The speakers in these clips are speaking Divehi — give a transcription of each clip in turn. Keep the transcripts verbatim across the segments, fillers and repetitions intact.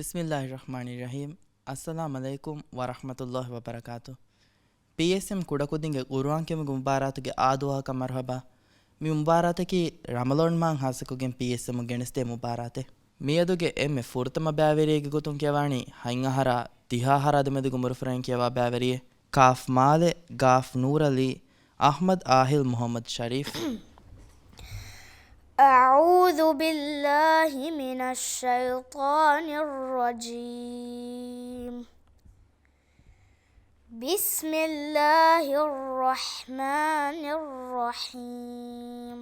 ބިސްމިއްލާހި ރަޙްމާނި ރަޙީމް. އައްސަލާމް ޢަލައިކުމް ވަރަޙްމަތުﷲި ވަބަރަކާތު. ޕީއެސްއެމް ކުޑަކުދިންގެ ޤުރުއާން ކިޔެވުމުގެ މުބާރާތުގެ އާދުވަހަކަށް މަރުޙަބާ. މި މުބާރާތަކީ ރަމަޟާން މާހަށް ހާއްސަކޮށްގެން ޕީއެސްއެމް ގެނެސްދޭ މުބާރާތެއް. މިއަދުގެ އެންމެ ފުރަތަމަ ބައިވެރިއެއްގެ ގޮތުން ކިޔަވާނީ ހަތް އަހަރާ ދިހަ އަހަރާ ދެމެދުގެ އުމުރުފުރައިން ކިޔަވާ ބައިވެރިއެއް. ކާފް މާލެ، ގާފް ނޫރަލީ، އަޙްމަދު އާހިލް މުޙައްމަދު ޝަރީފް. أعوذ بالله من الشيطان الرجيم. بسم الله الرحمن الرحيم.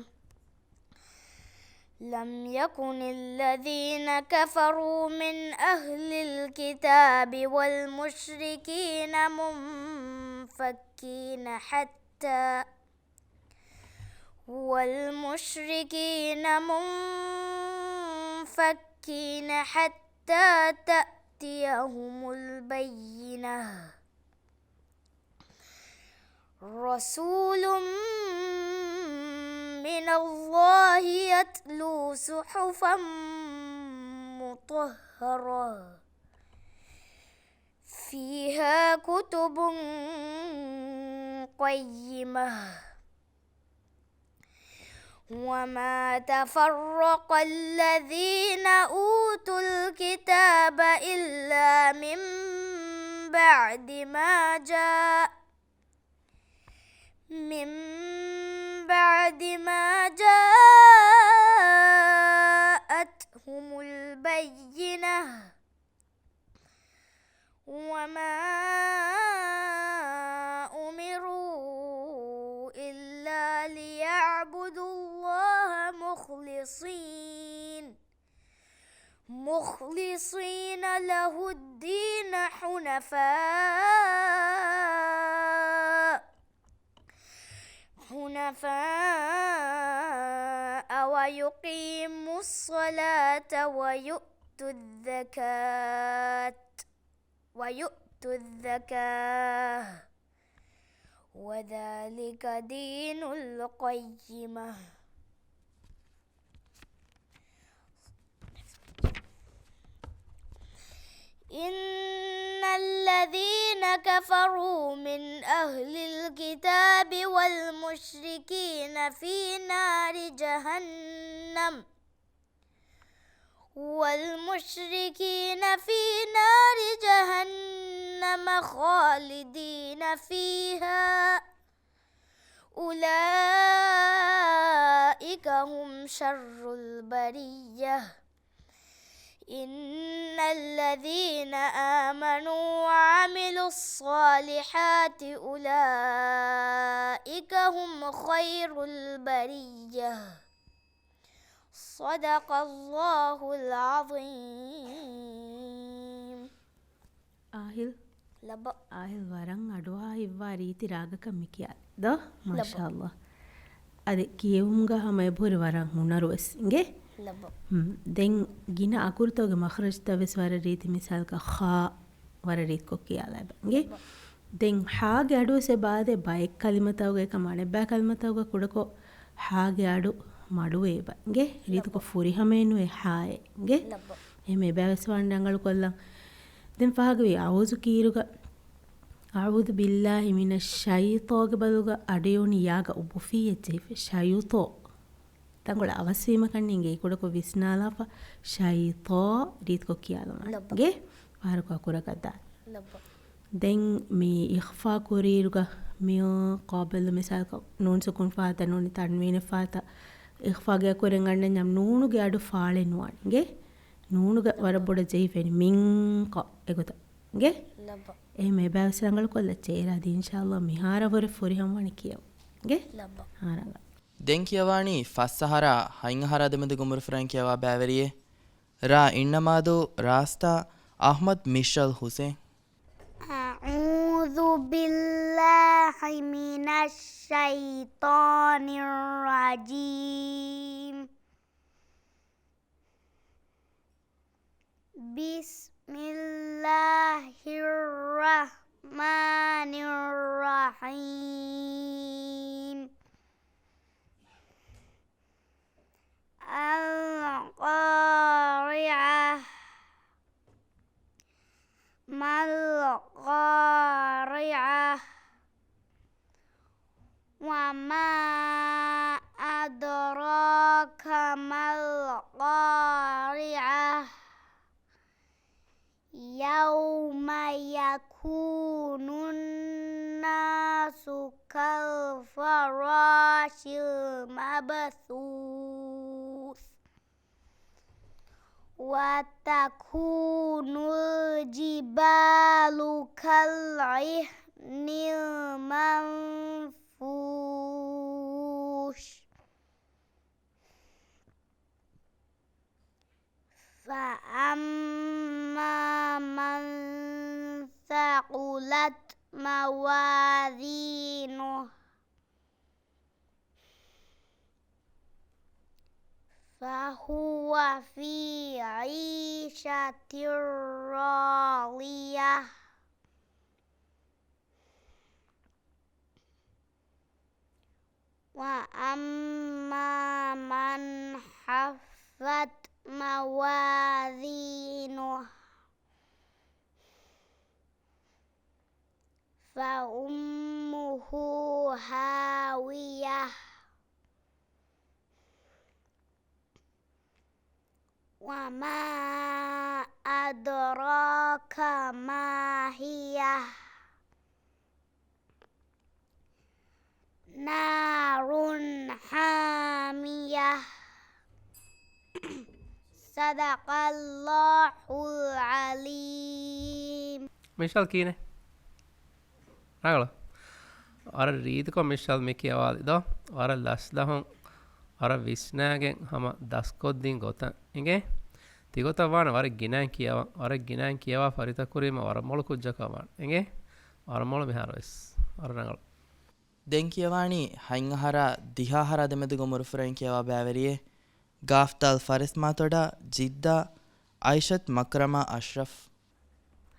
لم يكن الذين كفروا من أهل الكتاب والمشركين منفكين حتى والمشركين منفكين حتى تأتيهم البينة. رسول من الله يتلو صحفا مطهرة فيها كتب قيمة. وما تفرق الذين أوتوا الكتاب إلا من بعد ما جاء من بعد ما جاءتهم البينة وما أمروا إلا ليعبدوا الله مخلصين مخلصين له الدين حنفاء حنفاء ويقيموا الصلاة ويؤتوا الزكاة ويؤتوا الزكاة وذلك دين القيمة. إن الذين كفروا من أهل الكتاب والمشركين في نار جهنم والمشركين في نار جهنم خالدين فيها أولئك هم شر البرية. إن الذين آمنوا وعملوا الصالحات أولئك هم خير البرية. صدق الله العظيم. އާހިލް. ލައްބަ. އާހިލް ވަރަށް އަޑުއަހާ ހިތްވާ ރީތި ރާގަކަށް މި ކިޔާ. ދޯ؟ ލައްބަ. މާޝާﷲ. އަދި ކިޔެވުމުގަ ހަމަ އެބަހުރި ވަރަށް ހުނަރުވެސް އިނގޭ. ލައްބަ. ހުން. ދެން ގިނަ އަކުރުތަކުގެ މަޚްރަޖުތައް ވެސް ވަރަށް ރީތި މިސާލަކަށް ޚާ ވަރަށް ރީތިކޮށް ކިޔާލާ އެބަ އިނގޭ. ލައްބަ. ދެން ހާގެ އަޑުވެސް އެބަ އާދޭ ބައެއް ކަލިމަތަކުގަ އެކަމަ އަނެއްބައި ކަލިމަތަކުގަ ކުޑަކޮށް ހާގެ އަޑު މަޑުވޭ އެބަ އިނގޭ. ރީތިކޮށް ފުރިހަމައެއް ނުވޭ ހާއެއް އިނގޭ. އެހެން އެބައިވެސް ވާން ރަނގަޅުކޮށްލަން. ދެން ފަހަގަވީ އައޫޒު ކީރުގަ، أعوذ بالله من الشيطانގެ ބަދަލުގަ އަޑު އެއުނީ ޔާގަ އުބުފީއެއް ޖެހިފަ. ޝަޔުޠޯ. ތަންކޮޅެއް އަވަސްވީމަކަށް އިނގޭ ކުޑަކޮށް ވިސްނާލާފަ ޝައިޠާ ރީތިކޮށް ކިޔާލަމާ. ލައްބަ. އިނގޭ ފަހަރަކު އަކުރަކަށް ދާން. ލައްބަ. ދެން މި އިޚްފާ ކުރިއިރުގަ މި ޤާބިލު މިސާލަކަށް ނޫން ސުކޫން ފަހަތަ ނޫނި ތަންވީނެއް ފަހަތަ އިޚްފާގެ އަކުރެއް ގަންނަންޏާ ނޫނުގެ އަޑު ފާޅެއް ނުވާނެ. އިނގޭ ނޫނުގަ ވަރަށް ބޮޑަށް ޖެހިފައިން މިން ޤަ އެގޮތަށް. އިނގޭ؟ ލައްބަ. އެހެން އެބައިވެސް ރަނގަޅުކޮށްލައްޗޭ އޭރާ އަދި އިންޝާﷲ މިހާރަށްވުރެ ފުރިހަމަވާނެ ކިޔަވަން. އިނގޭ؟ ލައްބަ. ހާ ރަނގަޅު. ދެން ކިޔަވާނީ ފަސް އަހަރާ ހަތް އަހަރާ ދެމެދުގެ އުމުރު ފުރައިން ކިޔަވާ ބައިވެރިއެއް. ރ އިންނަމާދޫ ރާސްތާ އަޙްމަދު މިޝްރަލް ޙުސެން. أعوذ بالله من الشيطان الرجيم. بسم الله الرحمن الرحيم. القارعة. مبثوث. وتكون الجبال كالعهن المنفوش. فأما من ثقلت موازينه فهو في عيشة راضية. وأما من خفت موازينه فأمه هاوية. وما أدراك ما هيه. نار حامية. صدق الله العظيم. މިޝަލް ކީނެ؟ ރަނގަޅު. ވަރަށް ރީތިކޮށް މިޝަލް މި ކިޔަވާލި ދޯ. ވަރަށް ލަސްލަހުން، ވަރަށް ވިސްނާގެން ހަމަ ދަސްކޮށްދިން ގޮތަށް އިނގޭ. ތިގޮތަށް ވާނެ ވަރަށް ގިނައިން ކިޔަވަން. ވަރަށް ގިނައިން ކިޔަވާ ފަރިތަކުރީމަ ވަރަށް މޮޅު ކުއްޖަކަށް ވާނެ. އިނގޭ؟ ވަރަށް މޮޅު މިހާރު ވެސް. ވަރަށް ރަނގަޅު. ދެން ކިޔަވާނީ ހަތް އަހަރާ ދިހަ އަހަރާ ދެމެދުގަ އުމުރުފުރެން ކިޔަވާ ބައިވެރިއެއް. ގާފް ދާލް ފަރެސް މާތޮޑާ ޖިއްދާ އައިޝަތް މަކްރަމާ އަޝްރަފް.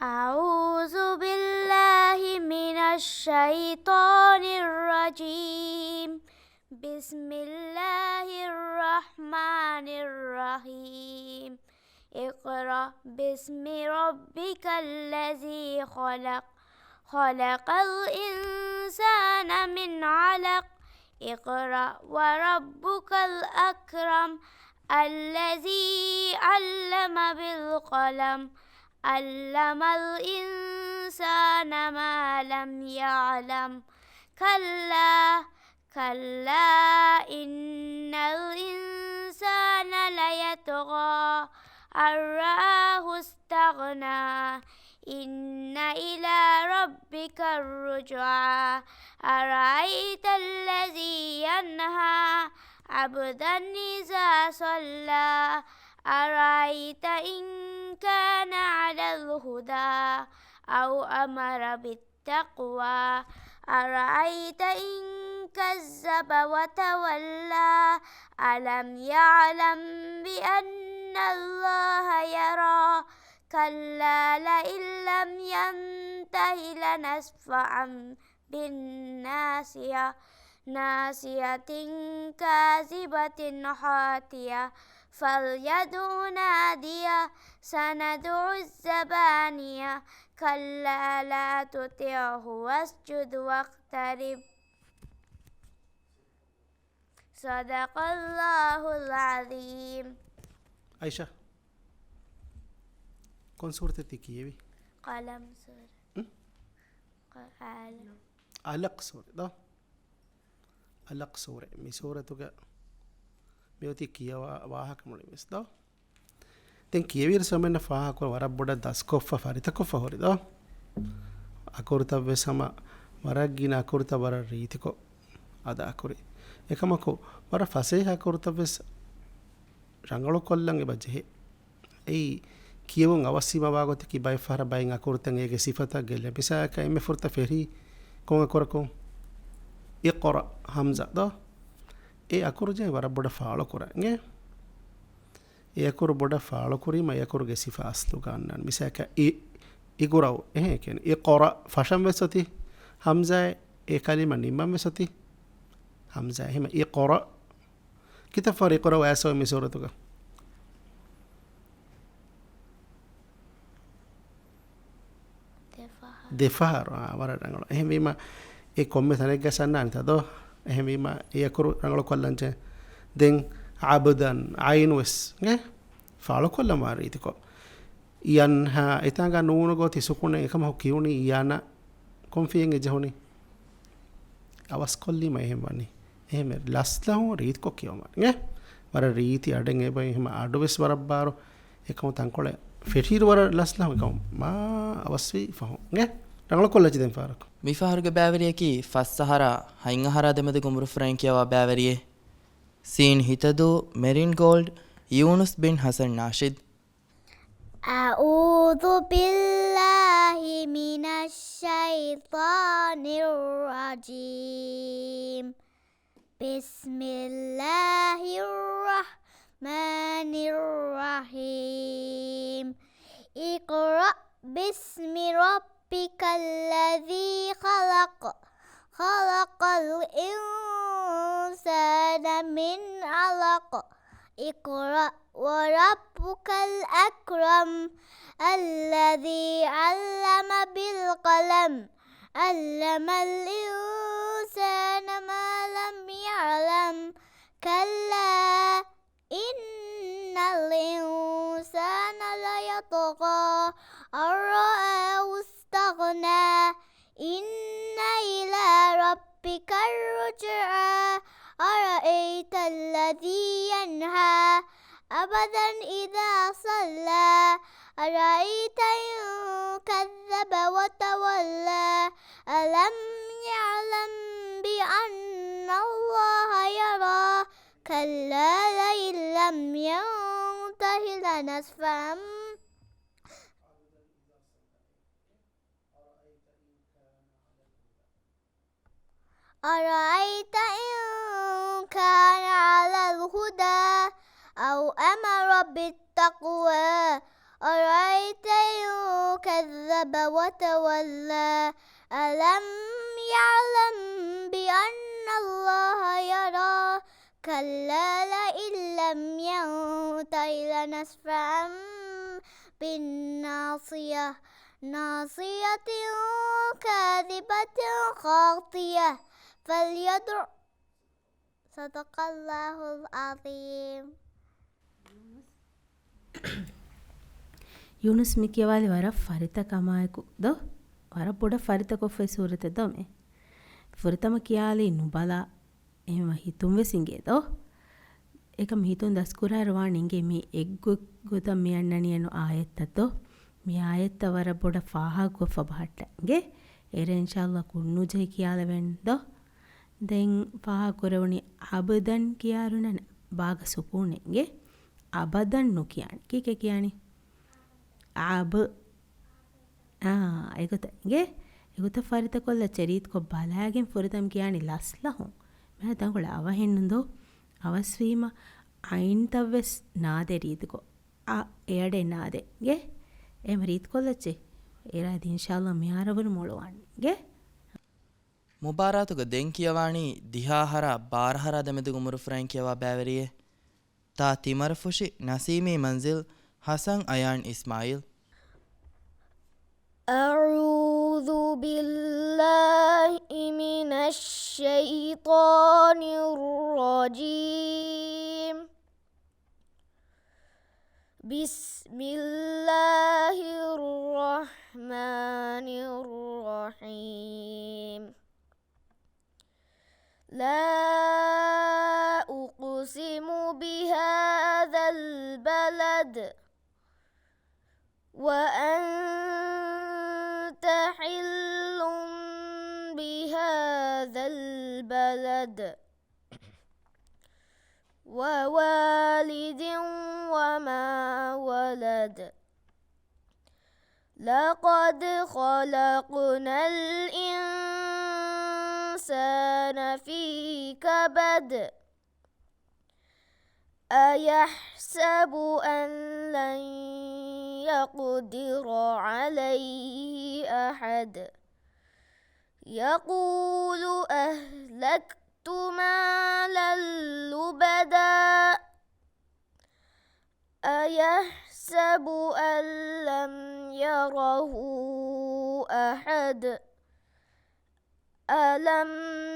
أعوذ بالله من الشيطان الرجيم. بسم الله الرحمن الرحيم. اقرأ باسم ربك الذي خلق. خلق الإنسان من علق. اقرأ وربك الأكرم. الذي علم بالقلم. علم الإنسان ما لم يعلم. كلا، كلا إن الإنسان ليطغى أن رآه استغنى. إن إلى ربك الرجعى. أرأيت الذي ينهى عبدا إذا صلى. أرأيت إن كان على الهدى أو أمر بالتقوى. أرأيت إن كذب وتولى. ألم يعلم بأن الله يرى. كلا لئن لم ينته لنسفعا بالناصية. ناصية كاذبة خاطئة. فليدع ناديه. سندع الزبانية. كلا لا تطعه واسجد واقترب. صدق الله العظيم. އައިޝާ، ކޮން ސޫރަތެއް ތި ކިޔެވި؟ ޤަލަމް ސޫރަ. ހުން؟ ޤަ-، އަލަ. އަލަޤް ސޫރަ ދޯ؟ އަލަޤް ސޫރަ. މި ސޫރަތުގަ މިއޮތީ ކިޔަވާ ވާހަކަ މުޅިން ވެސް ދޯ؟ ދެން ކިޔެވިއިރު ސަމެންނަށް ފާހަގަކުރަން ވަރަށް ބޮޑަށް ދަސްކޮށްފަ ފަރިތަކޮށްފަ ހުރި ދޯ؟ އަކުރުތައް ވެސް ހަމަ ވަރަށް ގިނަ އަކުރުތައް ވަރަށް ރީތިކޮށް އަދާކުރި. އެކަމަކު، ވަރަށް ފަސޭހަ އަކުރުތައް ވެސް ރަނގަޅުކޮށްލަން އެބަ ޖެހޭ. އެއީ، ކިޔެވުން އަވަސްވީމަ ވާގޮތަކީ ބައެއް ފަހަރަށް ބައެއް އަކުރުތައް އޭގެ ސިފަތައް ގެއްލޭ. މިސާލަކަށް އެންމެ ފުރަތަމަ ފެށީ ކޮން އަކުރަކުން؟ އިޤްރަ، ހަމްޒާ ދޯ؟ އެ އަކުރު ޖެހޭ ވަރަށް ބޮޑަށް ފާޅުކުރަން. އިނގޭ؟ އެ އަކުރު ބޮޑަށް ފާޅުކުރީމަ އެ އަކުރުގެ ސިފަ އަސްލުގަ އަންނާނެ. މިސާލަކަށް އި، އިގުރައު އެހެން ކިޔަނީ. އިޤްރަ، ފަށަން ވެސް އޮތީ. ހަމްޒާ އެ ކަލިމަ ނިންމަން ވެސް އޮތީ. ހަމްޒާ އެހެމަ އިޤްރަ. ކިތައް ފަހަރު އިޤްރައު އައިސްފަވޭ މި ސޫރަތުގަ؟ ދެފަހަރު. ދެފަހަރު، އާ، ވަރަށް ރަނގަޅު. އެހެންވީމަ، އެ ކޮންމެ ތަނެއްގަ އަންނާނެތާ ދޯ؟ އެހެންވީމަ، އެ އަކުރު ރަނގަޅު ކޮށްލަން ޖެހޭ. ދެން ޢަބްދަން، ޢައިނު ވެސް، އިނގޭ؟ ފާޅުކޮށްލަން ވާ ރީތިކޮށް. ޔަންހާ، އެތާނގަ ނޫނުގަ އޮތީ ސުކޫނެއް އެކަމަކު ކިޔުނީ ޔަނަ. ކޮން ފިޔައެއް ޖެހުނީ؟ އަވަސްކޮށްލީމަ އެހެން ވަނީ. އެހެންވެ ލަސްލަހުން ރީތިކޮށް ކިޔަވަމާ އިނގޭ. ވަރަށް ރީތި އަޑެއް އެބަ އެހެން އަޑުވެސް ވަރަށް ބާރު. އެކަމު ތަންކޮޅެއް ފެށިއިރު ވަރަށް ލަސްލަހުން އެކަމު މާ އަވަސްވީ ފަހުން އިނގޭ. ރަނގަޅުކޮށްލައްޗި ދެން ފާރަކު. މި ފަހަރުގެ ބައިވެރިޔަކީ ފަސް އަހަރާ ހަތް އަހަރާ ދެމެދުގެ އުމުރުފުރައިން ކިޔަވާ ބައިވެރިއެއް. ސީން ހިތަދޫ، މެރިން ގޯލްޑް، ޔޫނުސް ބިން ހަސަން ނާޝިދް. أعوذ بالله من الشيطان الرجيم. بسم الله الرحمن الرحيم. اقرأ باسم ربك الذي خلق. خلق الإنسان من علق. اقرأ وربك الأكرم. الذي علم بالقلم. علم الإنسان ما لم يعلم. كلا إن الإنسان ليطغى أن رآه استغنى. إن إلى ربك الرجعى. أرأيت الذي ينهى. عبدا إذا صلى. أرأيت إن كذب وتولى. ألم يعلم بأن الله يرى. كلا لئن لم ينته لنسفعا. أرأيت إن كان على الهدى أو أمر بالتقوى. أرأيت إن كذب وتولى. ألم يعلم بأن الله يرى. كلا لئن لم ينته لنسفعا بالناصية. ناصية كاذبة خاطئة. فليدع. صدق الله العظيم. ޔޫނުސް މި ކިޔަވާލި ވަރަށް ފަރިތަ ކަމާއެކު ދޯ؟ ވަރަށް ބޮޑަށް ފަރިތަކޮށްފައި ސޫރަތެއް ދޯ މި؟ ފުރަތަމަ ކިޔާލީ ނުބަލާ އެހެންވެ ހިތުން ވެސް އިނގޭ ދޯ؟ އެކަމް ހިތުން ދަސްކުރާއިރު ވާން އިނގޭ މީ އެއްގޮތް ގޮތަށް މި އަންނަނީ އެން އާޔަތްތައް ދޯ؟ މި އާޔަތްތައް ވަރަށް ބޮޑަށް ފާހަގަކޮށްފަ ބަހައްޓަ އިނގޭ. އޭރަ އިންޝާﷲ ކުންނޫޖެހި ކިޔާލެވެން ދޯ؟ ދެން ފާހަގަކުރެވުނީ އަބަދަން ކިޔާއިރު ނަން ބާގަ ސުކޫނެއް އިނގޭ. އަބަދަން ނުކިޔާނެ. ކީކޭ ކިޔާނީ؟ އަބަ. އާ، އެގޮތަށް އިނގޭ. އެގޮތަށް ފަރިތަކޮށްލައްޗޭ ރީތިކޮށް ބަލާގެން ފުރަތަމަ ކިޔާނީ ލަސްލަހުން. މިހާ ތަންކޮޅެއް އަވަހެއްނު ދޯ؟ އަވަސްވީމަ އައިންތައް ވެސް ނާދޭ ރީތިކޮށް. އަ އެއަޑެއް ނާދޭ އިނގޭ. އެހެން ރީތިކޮށްލައްޗޭ. އޭރާ އިންޝާﷲ މިހާރަށްވުރެ މޮޅުވާން އިނގޭ. މުބާރާތުގަ ދެން ކިޔަވާނީ ދިހަ އަހަރާ ބާރަ އަހަރާ ދެމެދުގެ އުމުރުފުރައިން ކިޔަވާ ބައިވެރިއެއް. ތާ ތިމަރަފުށި ނަސީމީ މަންޒިލް، ހަސަން އަޔާން އިސްމާއީލް. أعوذ بالله من الشيطان الرجيم. بسم الله الرحمن الرحيم. لا أقسم بهذا البلد وأنت حل بهذا البلد ووالد وما ولد. لقد خلقنا الإنسان في كبد. أيحسب أن لن يقدر عليه أحد. يقول أهلكت مالا لبدا. أيحسب أن لم يره أحد. ألم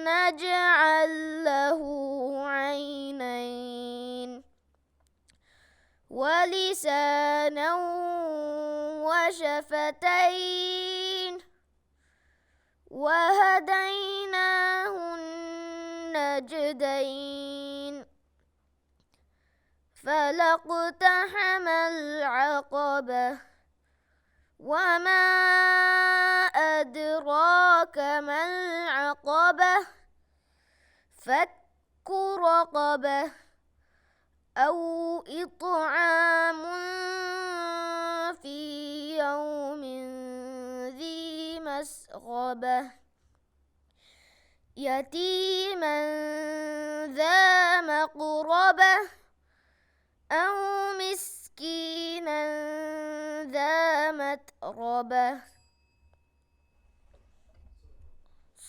نجعل له عينين ولسانا وشفتين وهديناه النجدين. الدين. فلا اقتحم العقبة. وما أدراك ما العقبة. فك رقبة. أو إطعام في يوم ذي مسغبة. يتيما ذا مقربة. أو مسكينا ذا متربة.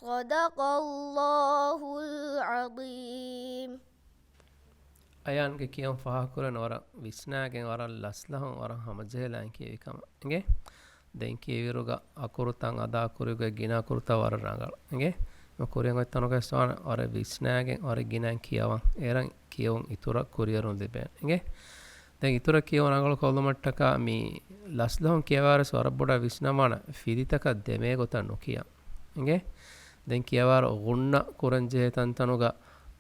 صدق الله العظيم. އަޔާންގެ ކިޔަވަން ފާހަގަކުރަން ވަރަށް ވިސްނާގެން ވަރަށް ލަސްލަހުން ވަރަށް ހަމަޖެހިލާން ކިޔެވި ކަމަށް އިނގޭ. ދެން ކިޔެވިއިރުގަ އަކުރުތައް އަދާކުރިގޮތް ގިނަ އަކުރުތައް ވަރަށް ރަނގަޅު އިނގޭ. ކުރިއަށް އޮތް ތަނުގައި ވެސް ވާނެ ވަރަށް ވިސްނާގެން ވަރަށް ގިނައިން ކިޔަވަން. އޭރަށް ކިޔެވުން އިތުރަށް ކުރިއަރުން ލިބޭނެ އިނގޭ. ދެން އިތުރަށް ކިޔެވުން ރަނގަޅު ކޮށްލުމަށްޓަކާ މި ލަސްލަހުން ކިޔަވާރެސް ވަރަށް ބޮޑަށް ވިސްނަވާނެ ފިލިތަކަށް ދެމޭ ގޮތަށް ނުކިޔާ އިނގޭ. ދެން ކިޔަވާރު ޣުންނަ ކުރަން ޖެހޭ ތަންތަނުގަ،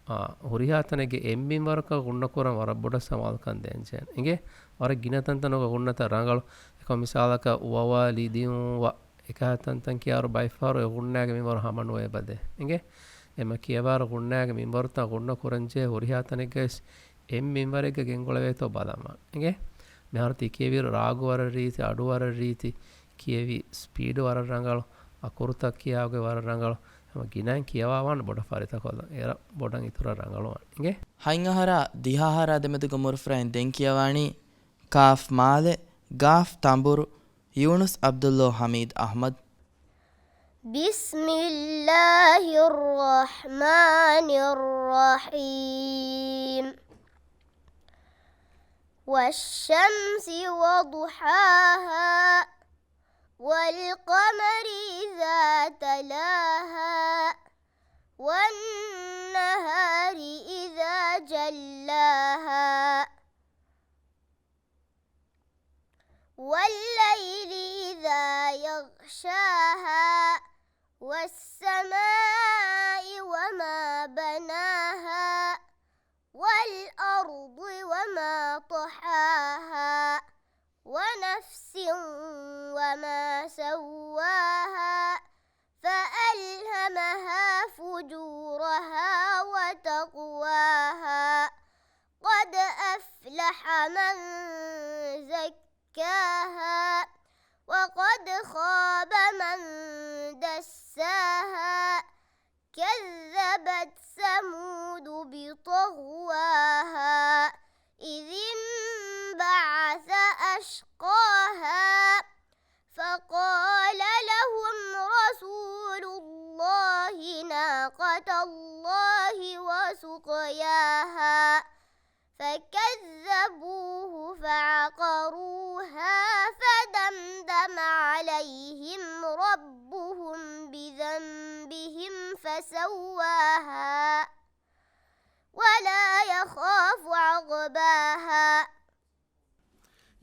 އާ، ހުރިހާ ތަނެއްގެ އެއް މިންވަރަކަށް ޣުންނަ ކުރަން ވަރަށް ބޮޑަށް ސަމާލުކަން ދޭން ޖެހޭނެ އިނގޭ. ވަރަށް ގިނަ ތަންތަނުގަ ޣުންނަތައް ރަނގަޅު. އެކަމަ މިސާލަކަށް ވަވާ ލިދިއުން ވަ އެކަހަ ތަންތަން ކިޔާރު ބައިފަހަރު އެ ޣުންނާގެ މިންވަރު ހަމަނުވޭ ބަދޭ އިނގޭ. އެމަ ކިޔަވާރު ޣުންނާގެ މިންވަރުތައް ޣުންނަ ކުރަންޖެހޭ ހުރިހާ ތަނެއްގައި ވެސް އެއް މިންވަރެއްގަ ގެންގުޅެވޭތޯ ބަލަންވާނެ އިނގޭ. މިހާރު ތި ކިޔެވިއިރު ރާގު ވަރަށް ރީތި، އަޑު ވަރަށް ރީތި، ކިޔެވި ސްޕީޑު ވަރަށް ރަނގަޅު، އަކުރުތައް ކިޔާގޮތް ވަރަށް ރަނގަޅު. ހަމަ ގިނައިން ކިޔަވާވާނެ ބޮޑަށް ފަރިތަކޮށްލަން. އޭރަށް ބޮޑަށް އިތުރަށް ރަނގަޅުވާނެ އިނގޭ. ހަތް އަހަރާ ދިހަ އަހަރާ ދެމެދުގަ އުމުރުފުރާއިން ދެން ކިޔަވާނީ ކާފް މާލެ، ގާފް ތަނބުރު، ޔޫނުސް ޢަބްދުﷲ ޙަމީދު އަޙްމަދު. بسم الله الرحمن الرحيم. والشمس وضحاها، والقمر إذا تلاها، والنهار إذا جلاها، والليل إذا يغشاها، والسماء وما بناها، والأرض وما طحاها، ونفس وما سواها، فألهمها فجورها وتقواها. قد أفلح من زكاها، وقد خاب من دساها. كذبت ثمود بطغواها، إذ انبعث أشقاها، فقال لهم رسول الله ناقة الله وسقياها، فكذبوه فعقروها، فدمدم عليهم ربهم بذنبهم فسواها، ولا يخاف عقباها.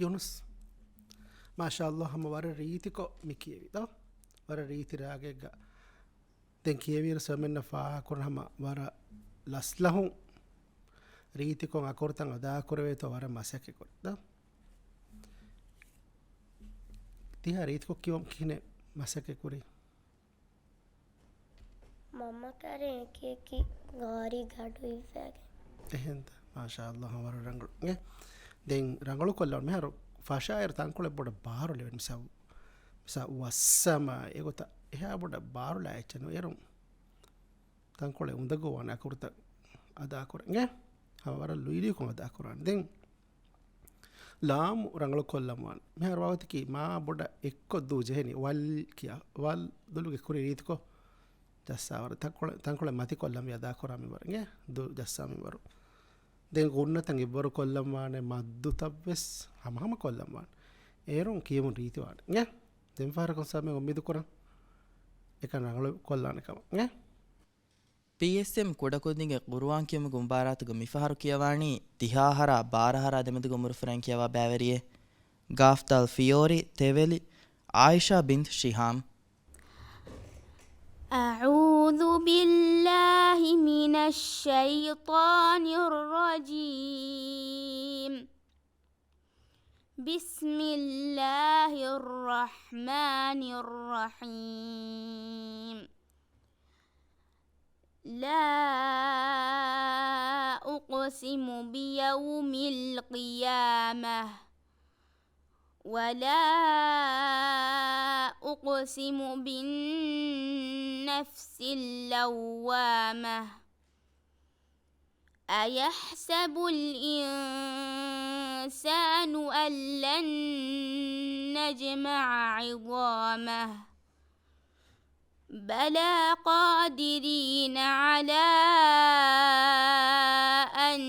ޔޫނުސް، މާޝާﷲ، ހަމަ ވަރަށް ރީތިކޮށް މި ކިޔެވި ދޯ؟ ވަރަށް ރީތި ރާގެއްގަ. ދެން ކިޔެވިއިރު ސަމެންނަށް ފާހަގަކުރަން ހަމަ ވަރަށް ލަސްލަހުން ރީތިކޮށް އަކުރުތައް އަދާކުރެވޭތޯ ވަރަށް މަސައްކަތް ކުރި ދޯ؟ ތިހާ ރީތިކޮށް ކިޔުމަށް ކިހިނެއް މަސައްކަތް ކުރީ؟ މަންމަ ކަރެން އެކި އެކި ގާރީ ގަޑު އިއްވައިގެން. އެހެންތަ؟ މާޝާﷲ، ވަރަށް ރަނގަޅު. އެ، ދެން ރަނގަޅު ކޮށްލަން މިހާރު ފަށާއިރު ތަންކޮޅެއް ބޮޑަށް ބާރު ލެވެން. މިސާ، މިސާ ވައްސަމާ އެގޮތަށް އެހާ ބޮޑަށް ބާރުލާ އެއްޗެއް ނުއެރުން. ތަންކޮޅެއް އުނދަގޫވާނެ އަކުރުތައް އަދާކުރަން. އެ، ހަމަ ވަރަށް ލުއިލުއިކޮށް އަދާކުރާނެ. ދެން ލާމު ރަނގަޅު ކޮށްލަން ވާނެ. މިހާރު ވާގޮތަކީ މާ ބޮޑަށް އެއްކޮށް ދޫ ޖެހެނީ. ވަލް ކިޔާ. ވަލް ދުލުގެ ކުރި ރީތިކޮށް ޖައްސާވަރު. ތަންކޮޅެއް، ތަންކޮޅެއް މަތިކޮށްލަން ވި އަދާކުރާ މިންވަރު. އިނގޭ؟ ދުލު ޖައްސާ މިންވަރު. ދެން ގުންނަތައް އިއްވަރު ކޮށްލަން ވާނެ، މައްދުތައް ވެސް ހަމަހަމަ ކޮށްލަން ވާނެ. އޭރުން ކިޔެވުން ރީތިވާނެ. އިނގޭ؟ ދެން ފަހަރަކުން ސާމި އުއްމީދު ކުރަން އެކަން ރަނގަޅު ކޮށްލާނެ ކަމަށް. އިނގޭ؟ ޕީއެސްއެމް ކުޑަކުދިންގެ ޤުރުއާން ކިޔުމުގެ މުބާރާތުގަ މިފަހަރު ކިޔަވާނީ ތިހާ އަހަރާ ބާރަ އަހަރާ ދެމެދުގެ އުމުރުފުރާއިން ކިޔަވާ ބައިވެރިއެއް. ގާފް ދާލް ފިޔޯރި، ތެވެލި، ޢާއިޝާ ބިންތު ޝިހާމް. أعوذ أعوذ بالله من الشيطان الرجيم. بسم الله الرحمن الرحيم. لا أقسم بيوم القيامة. ولا أقسم بالنفس اللوامة. أيحسب الإنسان أن لن نجمع عظامه. بلى قادرين على أن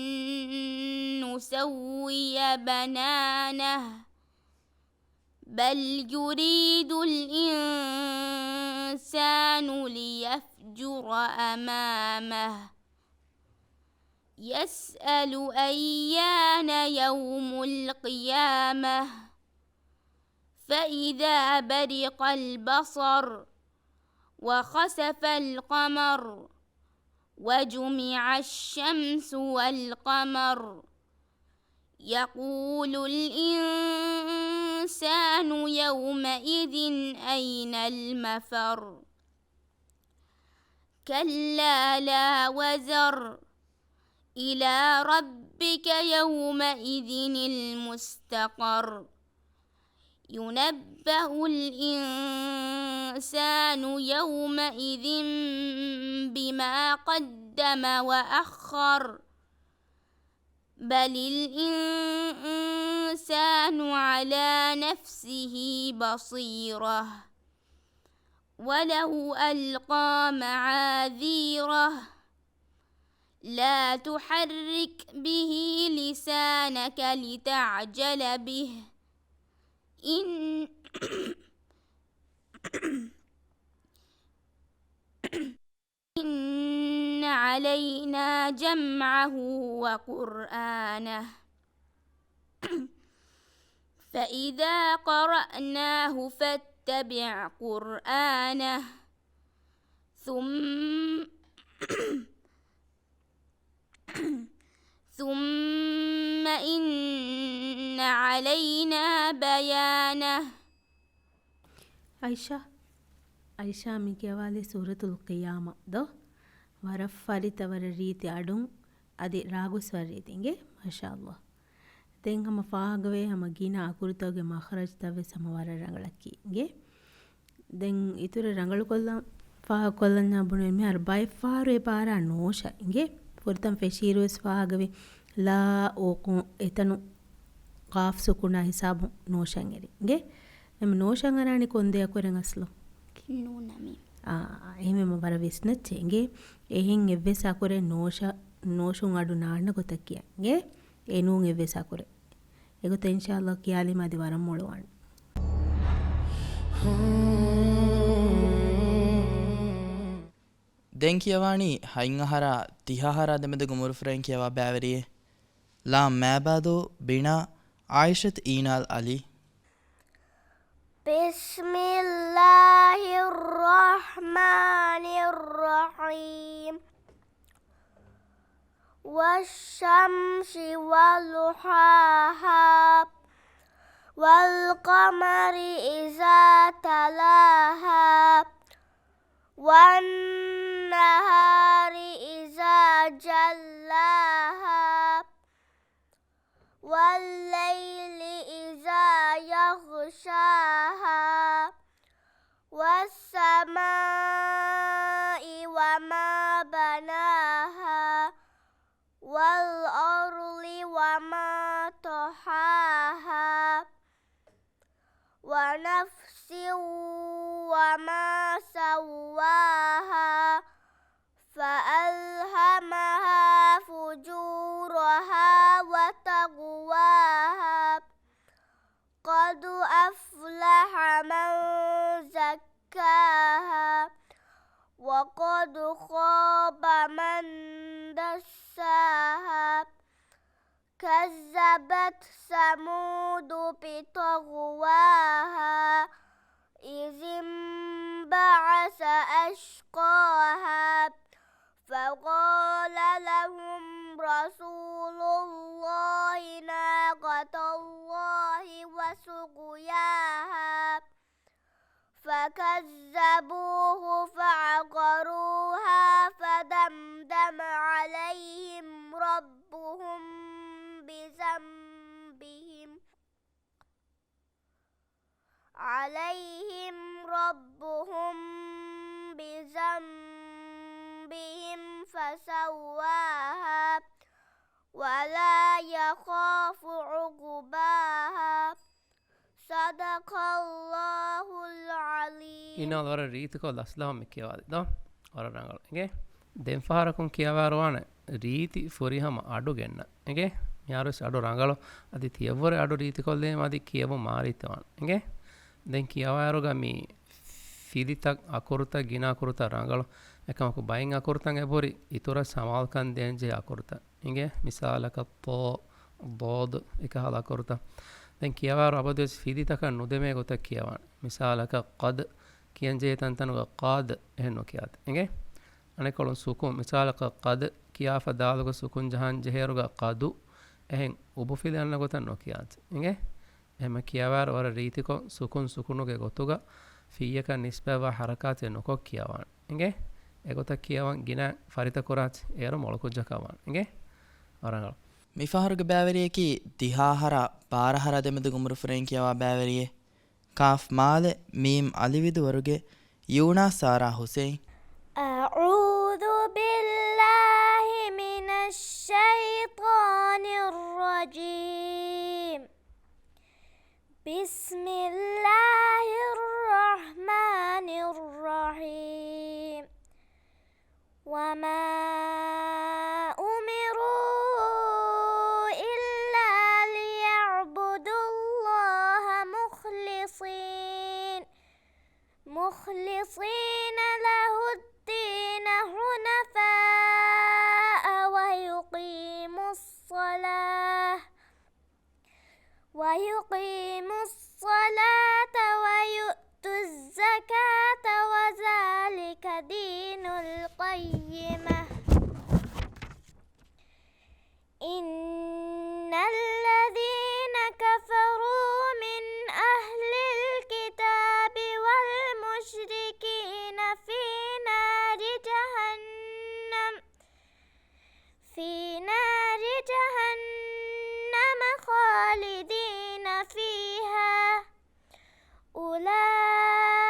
نسوي بنانه. بل يريد الإنسان ليفجر أمامه. يسأل أيان يوم القيامة. فإذا برق البصر. وخسف القمر. وجمع الشمس والقمر. يقول الإنسان يومئذ أين المفر. كلا لا وزر. إلى ربك يومئذ المستقر. ينبأ الإنسان يومئذ بما قدم وأخر. بل الإنسان على نفسه بصيرة. ولو ألقى معاذيره. لا تحرك به لسانك لتعجل به. إن إن علينا جمعه وقرآنه. فإذا قرأناه فاتبع قرآنه. ثم ثم إن علينا بيانه. އައިޝާ، އައިޝާ މި ކިޔަވާލި ސޫރަތުލް ޤިޔާމަ ދޯ؟ ވަރަށް ފަރިތަ ވަރަށް ރީތި އަޑުން އަދި ރާގުސް ވަރަށް ރީތި އިނގޭ. މާޝާﷲ. ދެން ހަމަ ފާހަގަވޭ ހަމަ ގިނަ އަކުރުތަކުގެ މަޚްރަޖްތައް ވެސް ހަމަ ވަރަށް ރަނގަޅަކީ އިނގޭ. ދެން އިތުރަށް ރަނގަޅުކޮށްލަން ފާހަގަކޮށްލަންޏާ ބުނު މިހާރު ބައެއް ފަހަރު އެ ބާރާ ނޯޝަ އިނގޭ. ފުރަތަމަ ފެށިއިރު ވެސް ފާހަގަވޭ. ލާ އޯ ކު އެތަނު ޤާފް ސުކޫނާ ހިސާބުން ނޯޝަން އެރި އިނގޭ. އެމް ނޯޝަން އަރާނީ ކޮން ދެ އަކުރެއް އަސްލު؟ ނޫނާ މީމް. އާ، އެހެންވީމަ ވަރަށް ވިސްނައްޗޭ އިނގޭ. އެހެން އެއްވެސް އަކުރެއް ނޯޝަ، ނޯޝުން އަޑު ނާންނަ ގޮތަށް ކިޔަން އިނގޭ. އެ ނޫން އެއްވެސް އަކުރެއް. އެގޮތަށް އިންޝާﷲ ކިޔާލީމަ އަދި ވަރަށް މޮޅުވާނެ. ދެން ކިޔަވާނީ ހަތް އަހަރާ ތިހަ އަހަރާ ދެމެދުގެ އުމުރުފުރެއް ކިޔަވާ ބައިވެރިއެއް. ލާ މާބައިދޫ ބިނާ ޢާއިޝަތު އީނާލް ޢަލީ. بسم الله الرحمن الرحيم. والشمس وضحاها. والقمر إذا تلاها. والنهار إذا جلاها. والليل إذا يغشاها. والسماء وما بناها. والأرض وما طحاها. ونفس وما سواها. فألهمها فجورها وتقواها. قد أفلح من زكاها. وقد خاب من دساها. كذبت ثمود بطغواها. إذ بعث أشقاها. فقال لهم رسول الله ناقة الله وسقياها. فكذبوه فعقروها فدمدم عليهم ربهم بذنبهم، عليهم ربهم بذنبهم فسواها ولا يخاف عقباها. صدق الله العظيم. އިނާލް ވަރަށް ރީތިކޮށް ލަސްލާމް މި ކިޔަވާލި ދޯ. ވަރަށް ރަނގަޅު. އިނގޭ؟ ދެން ފަހަރަކުން ކިޔަވާއިރުވާނެ ރީތި ފުރިހަމަ އަޑު ގެންނަ. އިނގޭ؟ މިހާރުވެސް އަޑު ރަނގަޅު. އަދި ތިޔަށްވުރެ އަޑު ރީތިކޮށްލީމަ އަދި ކިޔެވުން މާރީތަވާނެ. އިނގޭ؟ ދެން ކިޔަވާއިރުގަ މި ފިލިތައް، އަކުރުތައް، ގިނަ އަކުރުތައް ރަނގަޅު. އެކަމަކު ބައެއް އަކުރުތައް އެބަހުރި އިތުރަށް ސަމާލުކަން ދޭންޖެހޭ އަކުރުތައް. އިނގޭ؟ މިސާލަކަށް ޠޯ، ޟޯދު، އެކަހަލަ އަކުރުތައް. ދެން ކިޔަވާއިރު އަބަދުވެސް ފިލިތަކަށް ނުދެމޭ ގޮތަށް ކިޔަވާނެ. މިސާލަކަށް ޤަދް ކިޔަންޖެހޭ ތަންތަނުގަ ޤާދް އެހެން ނުކިޔާތި. އިނގޭ؟ އަނެއްކޮޅުން ސުކޫން، މިސާލަކަށް ޤަދް ކިޔާފަ ދާލުގަ ސުކޫން ޖަހަން ޖެހޭއިރުގަ ޤަދު އެހެން އުބުފިލި އަންނަ ގޮތަށް ނުކިޔާތި. އިނގޭ؟ އެހެން ކިޔަވާއިރު ވަރަށް ރީތިކޮށް ސުކޫން ސުކުނުގެ ގޮތުގަ ފިއްޔަކަށް ނިސްބަތްވާ ޙަރަކާތެއް ނުކޮށް ކިޔަވާނެ. އިނގޭ؟ އެގޮތަށް ކިޔަވަން ގިނަ ފަރިތަކުރާތި އޭރު މޮޅުކުއްޖަކަށް ވާނެ. އިނގޭ؟ ވަރަށް ރަނގަޅު. މިފަހަރުގެ ބައިވެރިޔަކީ ދިހަ އަހަރާ ބާރަ އަހަރާ ދެމެދުގެ އުމުރު ފުރެން ކިޔަވާ ބައިވެރިއެއް. ކާފް މާލެ މީމް އަލިފް ދުވަރުގެ ޔޫނާ ސާރާ ހުސެއިން. أعوذ بالله من الشيطان الرجيم. بسم الله الرحمن الرحيم. وما أمروا إلا ليعبدوا الله مخلصين، مخلصين له الدين حنفاء ويقيموا الصلاة، ويقيموا الصلاة ويؤتوا الزكاة وذلك دين القيمة. إن الذين كفروا من أهل الكتاب والمشركين في نار جهنم، في نار جهنم خالدين فيها، أولئك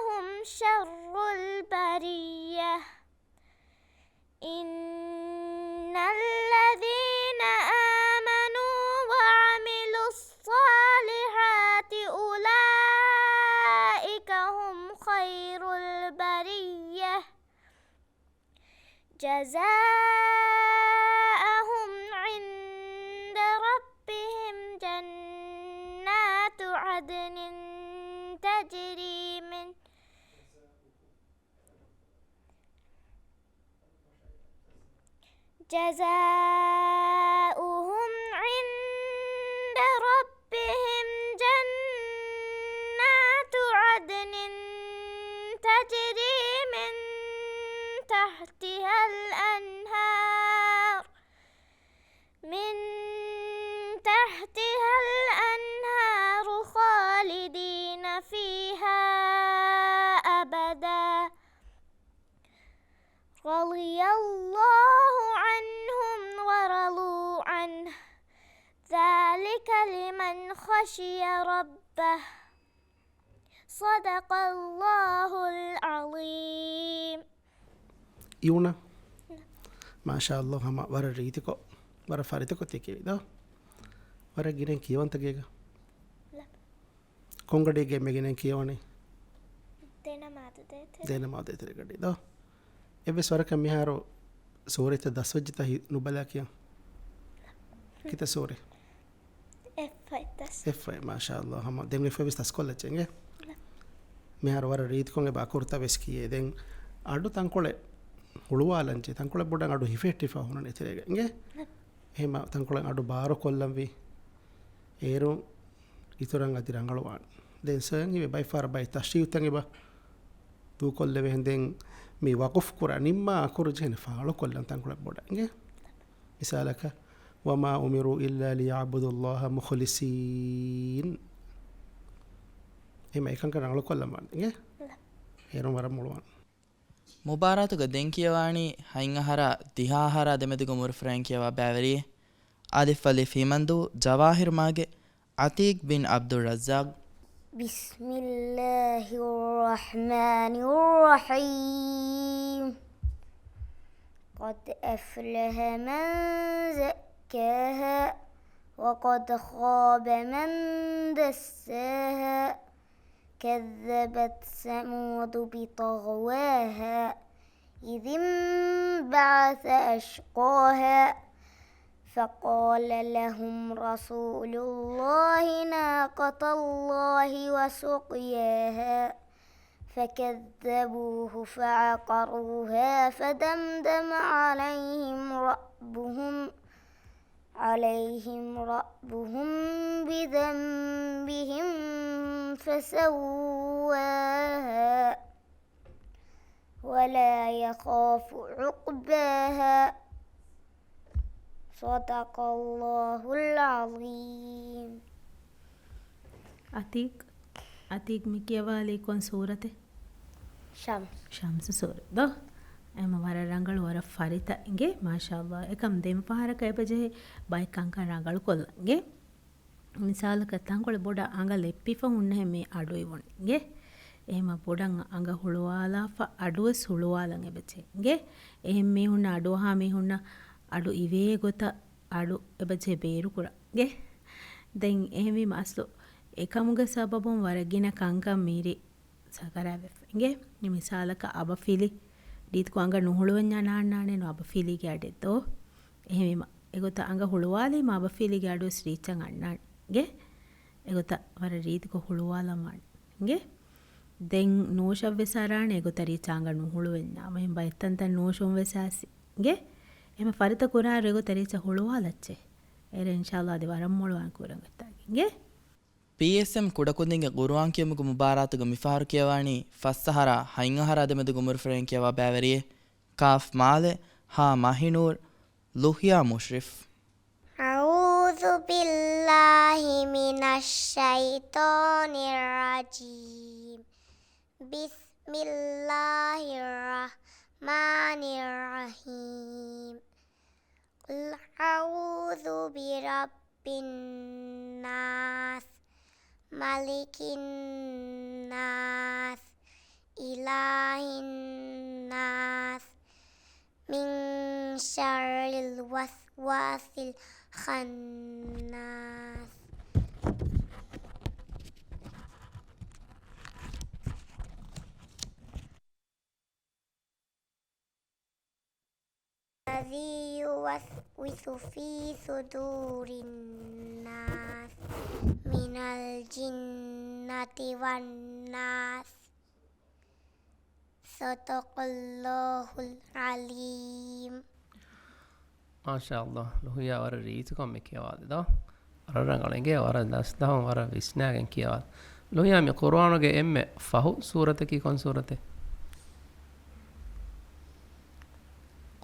هم شر البرية. إن الذين آمنوا وعملوا الصالحات أولئك هم خير البرية. جزاؤهم عند ربهم جنات عدن تجري من، جزاؤهم عند ربهم جنات عدن تجري من تحتها الأنهار، من تحتها الأنهار خالدين فيها أبدا، رضي الله عنهم ورضوا عنه، ذلك لمن خشي ربه. صدق الله العظيم. ޔޫނަ؟ މާޝާﷲ، ހަމަ ވަރަށް ރީތިކޮށް، ވަރަށް ފަރިތަކޮށް ތި ކިޔެވި ދޯ؟ ވަރަށް ގިނައިން ކިޔަވަންތަ ގޭގަ؟ ކޮންގަޑީގެ މި ގިނައިން ކިޔަވަނީ؟ ދެނަމާދު ދޭތެރެ. ދެނަމާދު ދޭތެރެ ގަޑީ ދޯ؟ އެއްވެސް ވަރަކަށް މިހާރު ސޫރަތްތައް ދަސްވެއްޖެތަ ހި-، ނުބަލާ ކިޔަން. ކިތައް ސޫރަތް؟ އެއްފައި ދަސް. އެއްފައި، މާޝާﷲ. ހަމަ ދެން އެއްފައި ވެސް ދަސްކޮށްލައްޗޭ އިނގޭ؟ މިހާރު ވަރަށް ރީތިކޮށް އެބަ އަކުރުތައް ވެސް ކިޔޭ. ދެން އަޑު ތަންކޮޅެއް ހުޅުވާލަންޖެ، ތަންކޮޅެއް ބޮޑަށް އަޑު ހިފެހެއްޓިފަ ހުންނަން އެތެރޭގަ އިނގޭ؟ އެހެމަ ތަންކޮޅެއް އަޑު ބާރުކޮށްލަންވީ. އޭރު އިތުރަށް އަދި ރަނގަޅުވާނެ. ދެން ސޮޔަން ހިމެ ބައިފާރަ ބައި ތަޝްރީހުތައް އެބަ ދޫކޮށްލެވޭ. ދެން މި ވަޤުފް ކުރާ ނިންމާ އަކުރު ޖެހެނެ ފާޅުކޮށްލަން ތަންކޮޅެއް ބޮޑަށް އިނގޭ. މިސާލަކަށް، وما أمروا إلا ليعبدوا الله مخلصين. އެމަ އެކަންކަން ރަނގަޅުކޮށްލަމާ އިނގޭ. އޭރުން ވަރަށް މޮޅުވާން. މުބާރާތުގަ ދެން ކިޔަވާނީ ހަތް އަހަރާ ދިހަ އަހަރާ ދެމެދުގެ އުމުރުފުރައިން ކިޔަވާ ބައިވެރިއެއް. އަލިފް އަލިފް ހިމަންދޫ ޖަވާހިރު މާގެ އަތީޤް ބިން ޢަބްދުއްރައްޒާޤް. بسم الله الرحمن الرحيم. قد أفلح من زكاها وقد خاب من دساها. كذبت ثمود بطغواها إذ انبعث أشقاها فقال لهم رسول الله ناقة الله وسقياها فكذبوه فعقروها فدمدم عليهم ربهم عليهم ربهم بذنبهم فسواها ولا يخاف عقباها. صدق الله العظيم. އަތީޤް، އަތީޤް މި ކިޔަވާލީ ކޮން ސޫރަތެއް؟ ޝަމްސް. ޝަމްސް ސޫރަތް ދޯ؟ އެމަ ވަރަށް ރަނގަޅު، ވަރަށް ފަރިތަ އިނގޭ، މާޝާﷲ. އެކަމް ދެން ފަހަރަކަށް އެބަޖެހޭ ބައެއް ކަންކަން ރަނގަޅުކޮށްލަން އިނގޭ. މިސާލަކަށް ތަންކޮޅެއް ބޮޑަށް އަނގަ ލެއްޕިފަ ހުންނަހެން މި އަޑު އިވުން އިނގޭ. އެހެމަ ބޮޑަށް އަނގަ ހުޅުވާލާފަ އަޑުވެސް ހުޅުވާލަން އެބަޖެހޭ އިނގޭ. އެހެން މީހުންނަށް އަޑުއަހާ މީހުންނަށް އަޑު އިވޭ ގޮތަށް އަޑު އެބަޖެހޭ ބޭރުކުރަން އިނގޭ. ދެން އެހެންވީމަ އަސްލު އެކަމުގެ ސަބަބުން ވަރަށް ގިނަ ކަންކަން މީރި ސަކަރާތްވެފަ އިނގޭ. މި މިސާލަކަށް އަބަފިލި ރީތިކޮށް އަނގަ ނުހުޅުވަންޏާ ނާންނާނެނު އަބަފިލީގެ އަޑެއް ދޯ؟ އެހެންވީމަ އެގޮތަށް އަނގަ ހުޅުވާލީމަ އަބަފިލީގެ އަޑުވެސް ރީއްޗަށް އަންނާނެ އިނގޭ. އެގޮތަށް ވަރަށް ރީތިކޮށް ހުޅުވާލަމާނެ އިނގޭ. ދެން ނޫޝަށްވެސް އަރާނެ އެގޮތަށް ރީއްޗަށް އަނގަ ނުހުޅުވެންޏާ. އެހެން ބައެއް ތަންތަން ނޫޝުންވެސް އައިސް އިނގޭ. އެހެމަ ފަރިތަ ކުރާއިރު އެގޮތަށް ރީއްޗަށް ހުޅުވާލައްޗޭ. އޭރު އިންޝާﷲ އަދި ވަރަށް މޮޅުވާން ކުރަން އޮތްތާގެ އިނގޭ. ޕީއެސްއެމް ކުޑަކުދިންގެ ޤުރުއާން ކިޔުމުގެ މުބާރާތުގަ މިފަހަރު ކިޔަވާނީ ފަސް އަހަރާ ހަތް އަހަރާ ދެމެދުގެ އުމުރުފުރެއް ކިޔަވާ ބައިވެރިއެއް. ޤާފް މާލެ، ހާ މަހިނޫރު، ލުހްޔާ މުޝްރިފް. أعوذ بالله من الشيطان الرجيم. بسم الله الرحمن الرحيم. قل أعوذ برب الناس، ملك الناس، إله الناس، من شر الوسواس الخناس. الذي يوسوس في صدور الناس من الجنة والناس. صدق الله العظيم. މާޝާﷲ، ލުހްޔާ ވަރަށް ރީތިކޮށް މި ކިޔަވާލި ދޯ؟ ވަރަށް ރަނގަޅު އިނގޭ، ވަރަށް ދަސް ދަހުން ވަރަށް ވިސްނާގެން ކިޔަވާލި. ލުހްޔާ، މި ޤުރުއާނުގެ އެންމެ ފަހު ސޫރަތަކީ ކޮން ސޫރަތެއް؟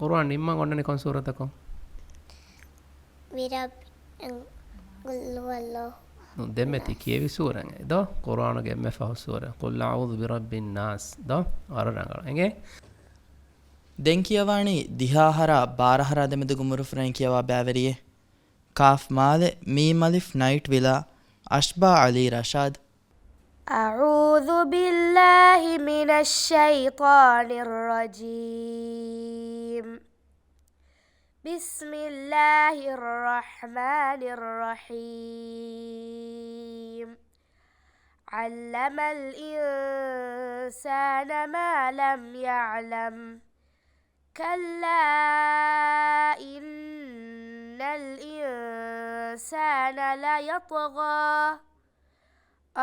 ޤުރުއާން ނިންމަން އޮންނަނީ ކޮން ސޫރަތަކުން؟ ވިރަބް، އެން، ޤުލް ހުވައްލާހު. ދެންމެ ތި ކިޔެވި ސޫރަތެއް ދޯ؟ ޤުރުއާނުގެ އެންމެ ފަހު ސޫރަ، ޤުލް އަޢޫޛު ބިރައްބިން ނާސް ދޯ؟ ވަރަށް ރަނގަޅު އިނގޭ. ދެން ކިޔަވާނީ ދިހަ އަހަރާ ބާރަ އަހަރާ ދެމެދުގެ އުމުރުފުރެއް ކިޔަވާ ބައިވެރިއެއް. ޤާފް މާލެ، މީމް އަލިފް ނައިޓް ވިލާ، އަޝްބާ ޢަލީ ރަޝާދް. أعوذ بالله من الشيطان الرجيم. بسم الله الرحمن الرحيم. علم الإنسان ما لم يعلم. كلا إن الإنسان ليطغى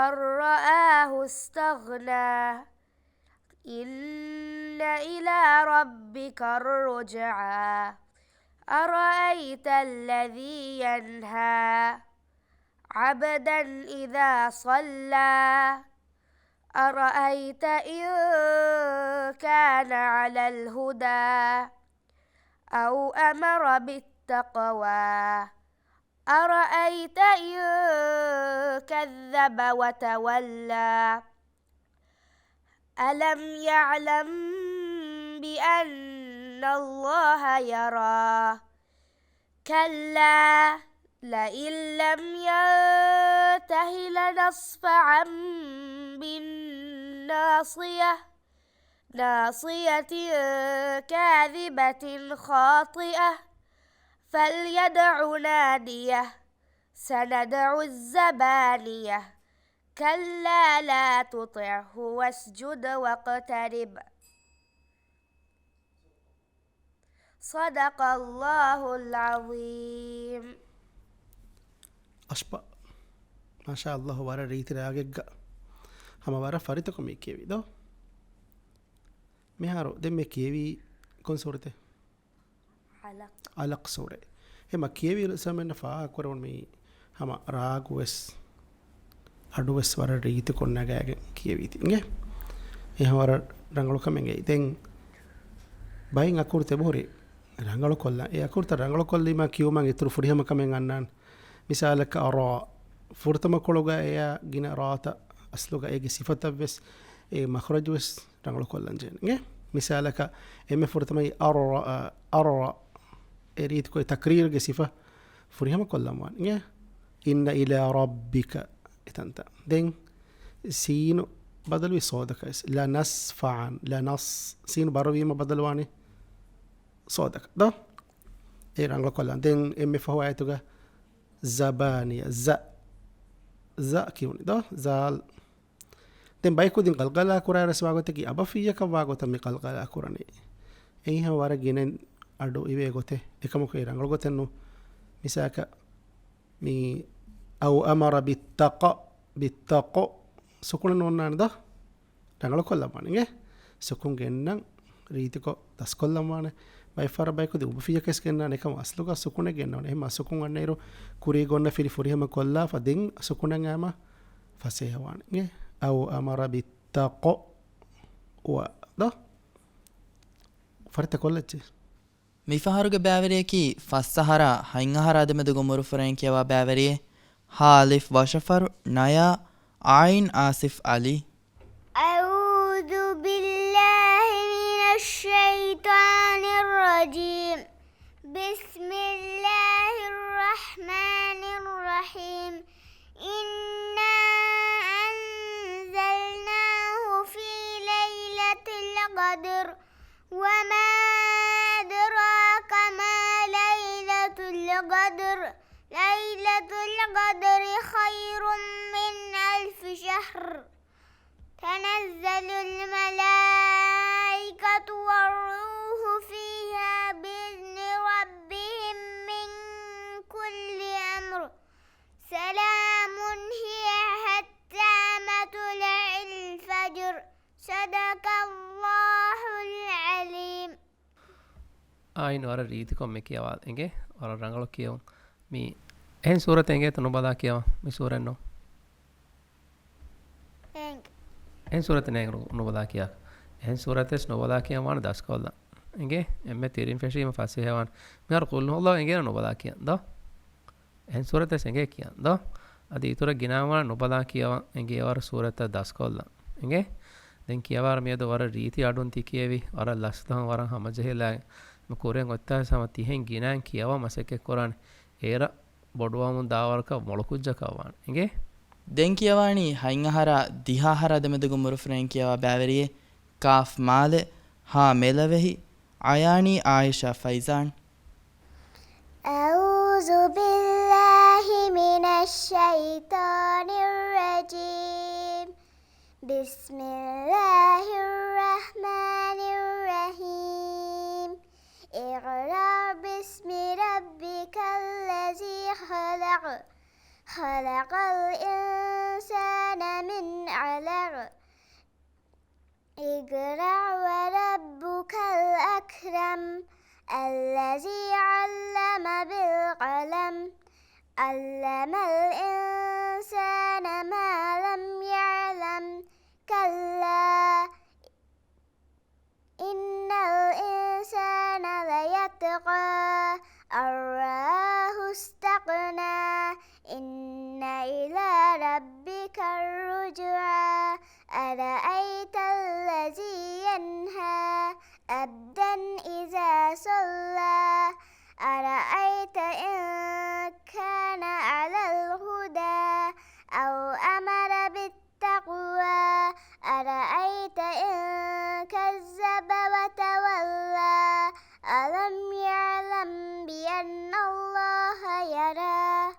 أن رآه استغنى. إن إلى ربك الرجعى. أرأيت الذي ينهى. عبدا إذا صلى. أرأيت إن كان على الهدى أو أمر بالتقوى. أرأيت إن كذب وتولى. ألم يعلم بأن الله يرى. كلا لئن لم ينته لنصفعا بالناصية. ناصية كاذبة خاطئة. فليدع ناديه. سندع الزبانية. كلا لا تطعه واسجد واقترب. صدق الله العظيم. އަޝްބާ. މާޝާ ﷲ، ވަރަށް ރީތި ރާގެއްގަ ހަމަ ވަރަށް ފަރިތަކުން މި ކިޔެވި ދޯ. މިހާރު ދެން މި ކިޔެވީ ކޮން ސޫރަތެއް؟ އަލަޤް. އަލަޤް ސޫރަ. އެ މަ ކިޔެވި ސަމެންނަ ފާހަގަކުރެވުނު މި ހަމަ ރާގުވެސް އަޑުވެސް ވަރަށް ރީތިކޮށް ނަގާގެން ކިޔެވީތީ އިނގޭ. އެ ހަމަ ވަރަށް ރަނގަޅު ކަމެއްގައި. ދެން ބައެއް އަކުރު ތެބުހުރި ރަނގަޅުކޮށްލާ. އެ އަކުރުތައް ރަނގަޅުކޮށްލީމާ ކިޔުމަށް އިތުރު ފުރިހަމަ ކަމެއް އަންނާނެ. މިސާލަކަށް ރާ. ފުރަތަމަ ކޮޅުގަ އެޔާ ގިނަ ރާތައް އަސްލުގަ އޭގެ ސިފަތައްވެސް އޭ މަޚްރަޖުވެސް ރަނގަޅުކޮށްލަން ޖެހޭނެ. މިސާލަކަށް އެންމެ ފުރަތަމަ އަރްރަ، އަރްރަ. އެ ރީތިކޮށް ތަކްރީރުގެ ސިފަ ފުރިހަމަ ކޮށްލަން ވާނެ. އިންނަ އިލާ ރައްބިކަ އެތަންތަން. ދެން ސީނު ބަދަލުވި ސޯދަކަށް. ލަނަސްފަޢަން. ލަނަސް. ސީނު ބަރުވީމަ ބަދަލުވާނެ ސޯދަކަށް. ދޯ؟ އެ ރަނގަޅުކޮށްލަން. ދެން އެންމެ ފަހު އާޔަތުގަ ޒަބާނިޔަ. ޒަ. ޒަ ކިޔުނީ ދޯ؟ ޒާލް. ދެން ބައިކުދިން ގަލްގަލާ ކުރާ ރަސްވާގޮތަކީ އަބަފިއްޔަކަށް ވާގޮތަށް މި ގަލްގަލާ ކުރަނީ. އެހިހަ ވަރަށް ގިނަ އަޑު އިވޭ ގޮތެއް. އެކަމަކު އެ ރަނގަޅު ގޮތެއް ނޫ. މިސާކަށް މި އައު އަމަރަ ބިއްތަޤް، ބިއްތަޤް ސުކުނަށް ނޯންނާނެ ދޯ؟ ރަނގަޅުކޮށްލަން ވާނެ އިނގޭ. ސުކުން ގެންނަން ރީތިކޮށް ދަސްކޮށްލަން ވާނެ. ބައެއް ފަހަރަށް ބައިކުދި އުބަފިއްޔަކަސް ގެންނާނެ އެކަމަ އަސްލުގަ ސުކުނެއް ގެންނަވާނެ. އެހެން ސުކުން އަންނައިރު ކުރީ ގޮންނަ ފިލި ފުރިހަމަ ކޮށްލާފަ ދެން ސުކުނަށް އައިމަ ފަސޭހަވާނެ އިނގޭ. އައު އަމަރަ ބިއްތަޤްވާ ދޯ؟ ފަރިތަ ކޮށްލައްޗޭ. މިފަހަރުގެ ބައިވެރިޔަކީ ފަސް އަހަރާ ހަތް އަހަރާ ދެމެދުގެ އުމުރުފުރޭން ކިޔަވާ ބައިވެރިއެއް. ހާ އަލިފް ވަށަފަރު، ނަޔާ އައިން އާސިފް އަލީ. أعوذ بالله من الشيطان الرجيم. بسم الله الرحمن الرحيم. إنا أنزلناه في ليلة القدر. وما أدراك ما ليلة القدر. ليلة القدر خير من ألف شهر. تنزل الملائكة والروح فيها بإذن ربهم من كل أمر. سلام هي حتى مطلع الفجر. صدق الله العظيم. އާއިން ވަރަށް ރީތިކޮށް މި ކިޔަވާލަ އިނގޭ. ވަރަށް ރަނގަޅު ކިޔެވުން. މި އެހެން ސޫރަތެއް އެނގޭތަ ނުބަލާ ކިޔަވަން؟ މި ސޫރަތް ނޫން. އެނގޭ. އެހެން ސޫރަތެއް ނޭނގެ ނު-، ނުބަލާ ކިޔާ. އެހެން ސޫރަތެއް ނުބަލާ ކިޔަން ވާނެ ދަސްކޮށްލަން. އެނގޭ؟ އެންމެ ތިރިން ފެށީމަ ފަސޭހަވާނެ. މިހާރު ޤުލް ހުވައްލާހު އެނގޭނަ ނުބަލާ ކިޔަން ދޯ؟ އެހެން ސޫރަތެއް އެނގޭ ކިޔަން ދޯ؟ އަދި އިތުރަށް ގިނަވާނެ ނުބަލާ ކިޔަވަން އެނގޭ ވަރަށް ސޫރަތައް ދަސްކޮށްލަން. އެނގޭ؟ ދެން ކިޔަވާރަ މިއަދު ވަރަށް ރީތި އަޑުން ތި ކިޔެވި. ވަރަށް ލަސްދަހުން ވަރަށް ހަމަޖެހިލާ މި ކުރިން އޮތްތާ ހަމަ ތިހެން ގިނައިން ކިޔަވާ މަސައްކަތް ކުރާނެ. އޭރަށް ބޮޑުވަމުން ދާވަރަކަށް މޮޅުކުއްޖަކަށް ވާނެ. އެނގޭ؟ ދެން ކިޔަވާނީ ހަތް އަހަރާ ދިހަ އަހަރާ ދެމެދުގެ އުމުރުފުރޭން ކިޔަވާ ބައިވެރިއެއް. ކާފް މާލެ، ހާ މެލަވެހި، އަޔާނީ އާއިޝާ ފައިޒާން. أعوذ بالله من الشيطان الرجيم. بسم الله الرحمن الرحيم. اقرأ باسم ربك الذي خلق. خلق الإنسان من علق. اقرأ وربك الأكرم. الذي علم بالقلم. علم الإنسان ما لم يعلم. كلا إن الإنسان ليطغى أن رآه استغنى. إن إلى ربك الرجعى. أرأيت الذي ينهى عبدا إذا صلى. أرأيت إن كان على الهدى أو أمر بالتقوى. أرأيت إن كذب وتولى. ألم يعلم بأن الله يرى.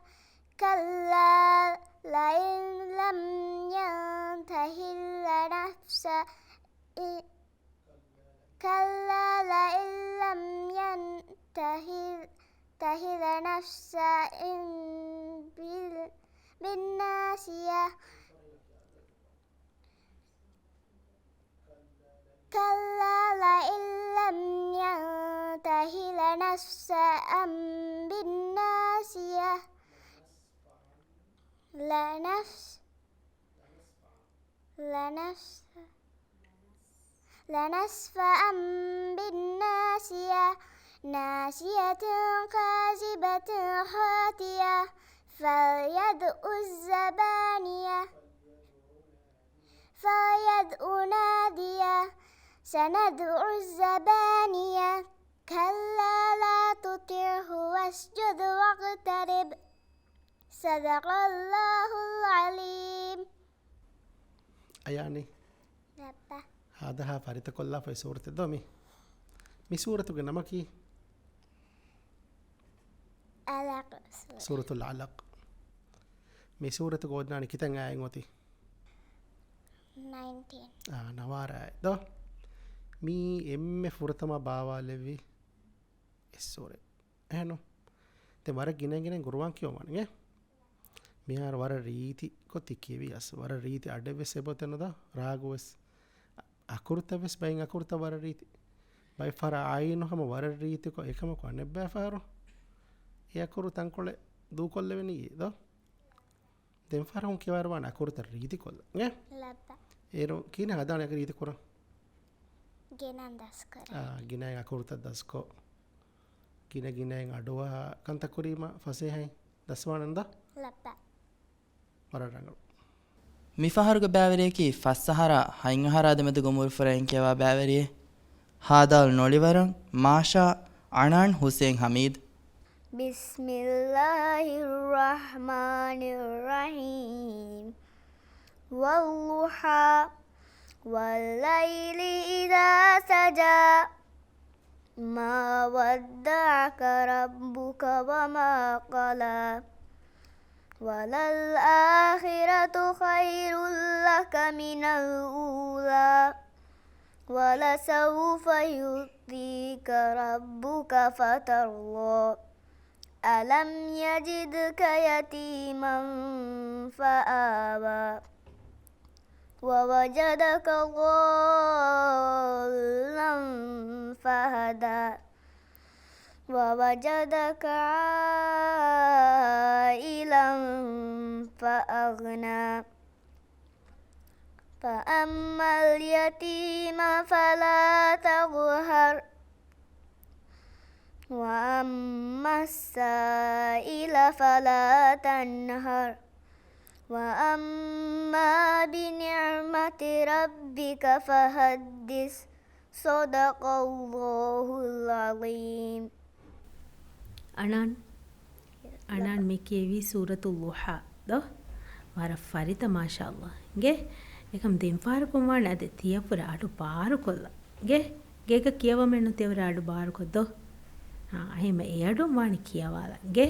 كلا لئن لم ينته لنفسا، كلا لئن لم ينته، ته لنسفعا بال-، بالناصية. كلا لئن لم ينته لنسفعا بالناصية. لنس-، لنس-، لنسفعا بالناصية. ناصية كاذبة خاطئة. فليدع الزبانية. فليدع ناديه. سندع الزبانية. كلا لا تطعه واسجد واقترب. صدق الله العظيم. އަޔާނީ؟ ލައްބަ. ހާދަހާ ފަރިތަކޮށްލާފައި ސޫރަތެއް ދޯ މީ؟ މި ސޫރަތުގެ ނަމަކީ؟ އަލަޤް ސޫރަ. ސޫރަތުލް އަލަޤް. މި ސޫރަތުގަ އޮންނާނީ ކިތަން އާޔަތް އޮތީ؟ ނައިންޓީން. އާ، ނަވާރަ އާޔަތް ދޯ؟ މީ އެންމެ ފުރަތަމަ ބާވާލެއްވި އެއް ސޫރަތް. އެހެންނު؟ ދެން ވަރަށް ގިނައިން ގިނައިން ގުރުއާން ކިޔަވާނެ. މިހާރު ވަރަށް ރީތި ކޮށް ތި ކިޔެވިޔަސް، ވަރަށް ރީތި އަޑެއްވެސް އެބައޮތެއްނު ދޯ؟ ރާގުވެސް. އަ-، އަކުރުތައްވެސް ބައެއް އަކުރުތައް ވަރަށް ރީތި. ބައެއް ފަހަރަށް އައިނު ހަމަ ވަރަށް ރީތިކޮށް، އެކަމަކު އަނެއްބައި ފަހަރު އެ އަކުރު ތަންކޮޅެއް ދޫކޮށްލެވެނީ ދޯ؟ ދެން ފަހަރަކުން ކިޔަވާއިރު ވާނެ އަކުރުތައް ރީތިކޮށްލަން. އެ؟ ލައްބަ. އޭރު ކިހިނެއް ހަދާނެ ރީތިކުރަން؟ ގިނައިން ދަސްކުރަން. އާ، ގިނައިން އަކުރުތައް ދަސްކޮށް، ގިނަ ގިނައިން އަޑުއަހާ ކަންތައް ކުރީމަ ފަސޭހައިން ދަސްވާނަން ދޯ؟ ލައްބަ. ވަރަށް ރަނގަޅު. މިފަހަރުގެ ބައިވެރިޔަކީ ފަސް އަހަރާ ހަތް އަހަރާ ދެމެދުގެ އުމުރުފުރައިން ކިޔަވާ ބައިވެރިއެއް. ހާދަ އަލް ނޮޅިވަރަން މާޝާ އަނާން ހުސެން ހަމީދު. بسم الله الرحمن الرحيم. والضحى. والليل إذا سجى. ما ودعك ربك وما قلى. وللآخرة خير لك من الأولى. ولسوف يعطيك ربك فترضى. ألم يجدك يتيما فآوى. ووجدك ضالا فهدى. ووجدك عائلا فأغنى. فأما اليتيم فلا تقهر. وأما السائل فلا تنهر. وأما بنعمة ربك فحدث. صدق الله العظيم. އަނާން، އަނާން މި ކިޔެވީ ސޫރަތު ޟުޙާ ދޯ؟ ވަރަށް ފަރިތަ، މާޝާﷲ. ގެ އެކަމް ދެން ފަހަރަކުން ވާނެ އަދި ތިޔަފުރަ އަޑު ބާރުކޮށްލަ. ގެ ގޭގަ ކިޔަވަމެއްނު ތިޔަފުރަ އަޑު ބާރުކޮށް ދޯ؟ އާ، އެހެމަ އެ އަޑުން ވާނެ ކިޔަވާލަ. ގެ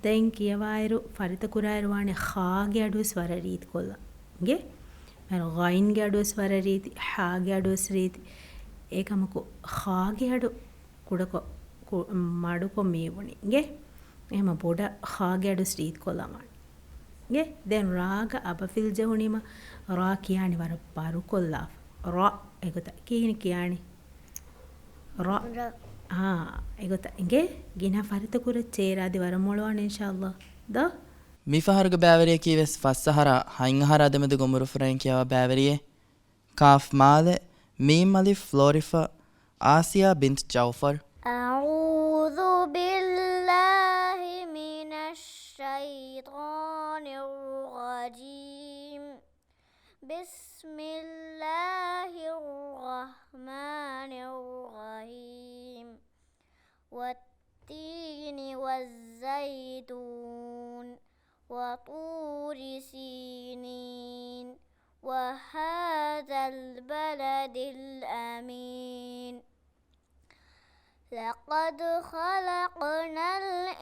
ދެން ކިޔަވާއިރު، ފަރިތަ ކުރާއިރު ވާނެ ޚާގެ އަޑުވެސް ވަރަށް ރީތިކޮށްލަ. ގެ މިހާރު ޣައިންގެ އަޑުވެސް ވަރަށް ރީތި، ޙާގެ އަޑުވެސް ރީތި. އެކަމަކު ޚާގެ އަޑު ކުޑަކޮށް، ކު-، މަޑުކޮށް މި ވުނީ. ގެ އެހެމަ ބޮޑަށް ޚާގެ އަޑުވެސް ރީތިކޮށްލަ ވާނެ. ގެ ދެން ރާގަ އަބަފިލް ޖެހުނީމަ ރާ ކިޔާނީ ވަރަށް ބާރުކޮށްލާފަ. ރާ އެގޮތަށް ކިހިނެއް ކިޔާނީ؟ ރާ. ރ. އާ، އެގޮތަށް އިނގޭ. ގިނަ ފަރިތަކުރެއް ޗޭރާދި ވަރަށް މޮޅުވާނެ އިންޝާﷲ. ދޯ؟ މިފަހަރުގެ ބައިވެރިޔަކީ ވެސް ފަސް އަހަރާ ހަތް އަހަރާ ދެމެދުގެ އުމުރު ފުރައިން ކިޔަވާ ބައިވެރިއެއް. ކާފް މާލެ، މީމް އަލިފް ފްލޯރިފަ، އާސިޔާ ބިންތު ޖައުފަރް. أعوذ بالله من الشيطان الرجيم. بسم الله الرحمن الرحيم. والتين والزيتون. وطور سينين. وهذا البلد الأمين. لقد خلقنا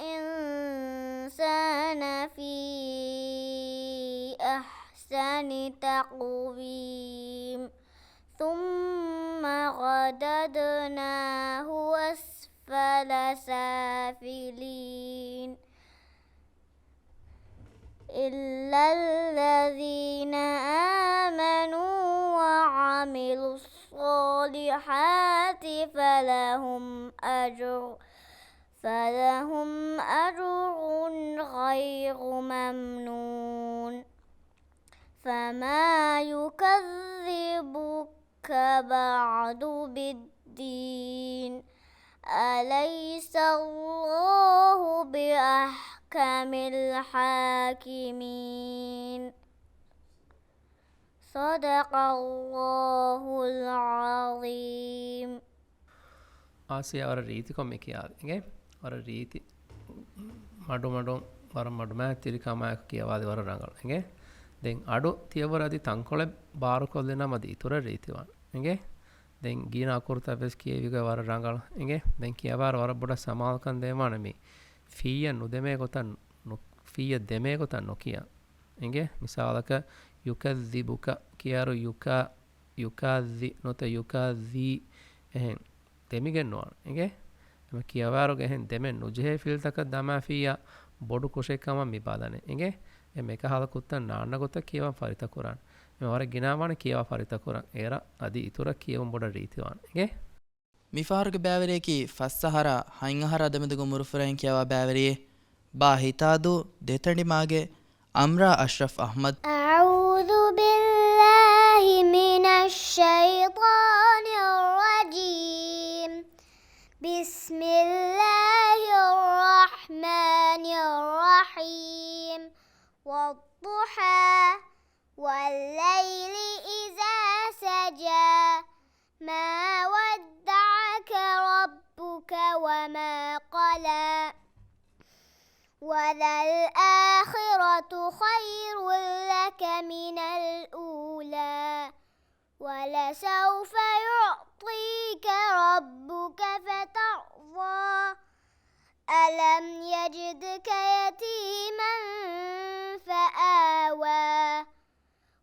الإنسان في أحسن تقويم. ثم رددناه أسفل سافلين. إلا الذين آمنوا وعملوا الصالحات فلهم أجر، فلهم أجر غير ممنون. فما يكذبك بعد بالدين. أليس الله بأحكم الحاكمين. صدق الله العظيم. އާސިޔާ ވަރަށް ރީތިކޮށް މި ކިޔާލި. އިނގޭ؟ ވަރަށް ރީތި. މަޑުމަޑުން ވަރަށް މަޑުމައި ތިރިކަމާއެކު ކިޔަވާލި ވަރަށް ރަނގަޅު. އިނގޭ؟ ދެން އަޑު ތިޔަބަރަށް އަދި ތަންކޮޅެއް ބާރުކޮށްލިނަމަ އަދި އިތުރަށް ރީތިވާނެ. އިނގޭ؟ ދެން ގިނަ އަކުރުތައް ވެސް ކިޔެވިގޮތް ވަރަށް ރަނގަޅު. އިނގޭ؟ ދެން ކިޔަވާއިރު ވަރަށް ބޮޑަށް ސަމާލުކަން ދޭންވާނެ މި ފީއަށް ނުދެމޭ ގޮތަށް ނު-، ފީއަށް ދެމޭ ގޮތަށް ނުކިޔާ. އިނގޭ؟ މިސާލަކަށް، ޔުކައްޛިބުކަ ކިޔާއިރު ޔުކާ، ޔުކާއްޒި ނުވަތަ ޔުކާއްޒީ އެހެން ދެމިގެން ނުވާނެ. އިނގޭ؟ އެމަ ކިޔަވާއިރުގަ އެހެން ދެމެން ނުޖެހޭ ފިލްތަކަށް ދަމާފިއްޔާ ބޮޑު ކުށެއްކަމަށް މި ބަލަނެ. އިނގޭ؟ އެ މެކަހަލަ ކުށްތައް ނާންނަ ގޮތަށް ކިޔަވަން ފަރިތަކުރާނެ. އެ ވަރަށް ގިނާވާނެ ކިޔަވާ ފަރިތަކުރަން. އޭރަށް އަދި އިތުރަށް ކިޔެވުން ބޮޑަށް ރީތިވާނެ. އިނގޭ؟ މިފަހަރުގެ ބައިވެރިޔަކީ ފަސް އަހަރާ ހަތް އަހަރާ ދެމެދުގެ އުމުރު ފުރައިން ކިޔަވާ ބައިވެރިއެއް. ބާ ހިތާދޫ ދެތަނޑިމާގެ އަމްރާ އަޝްރަފް އަޙްމަދު. أعوذ بالله من الشيطان الرجيم. بسم الله الرحمن الرحيم. والضحى. والليل إذا سجى. ما ودعك ربك وما قلى. وللآخرة خير لك من الأولى. ولسوف يعطيك ربك فترضى. ألم يجدك يتيما فآوى.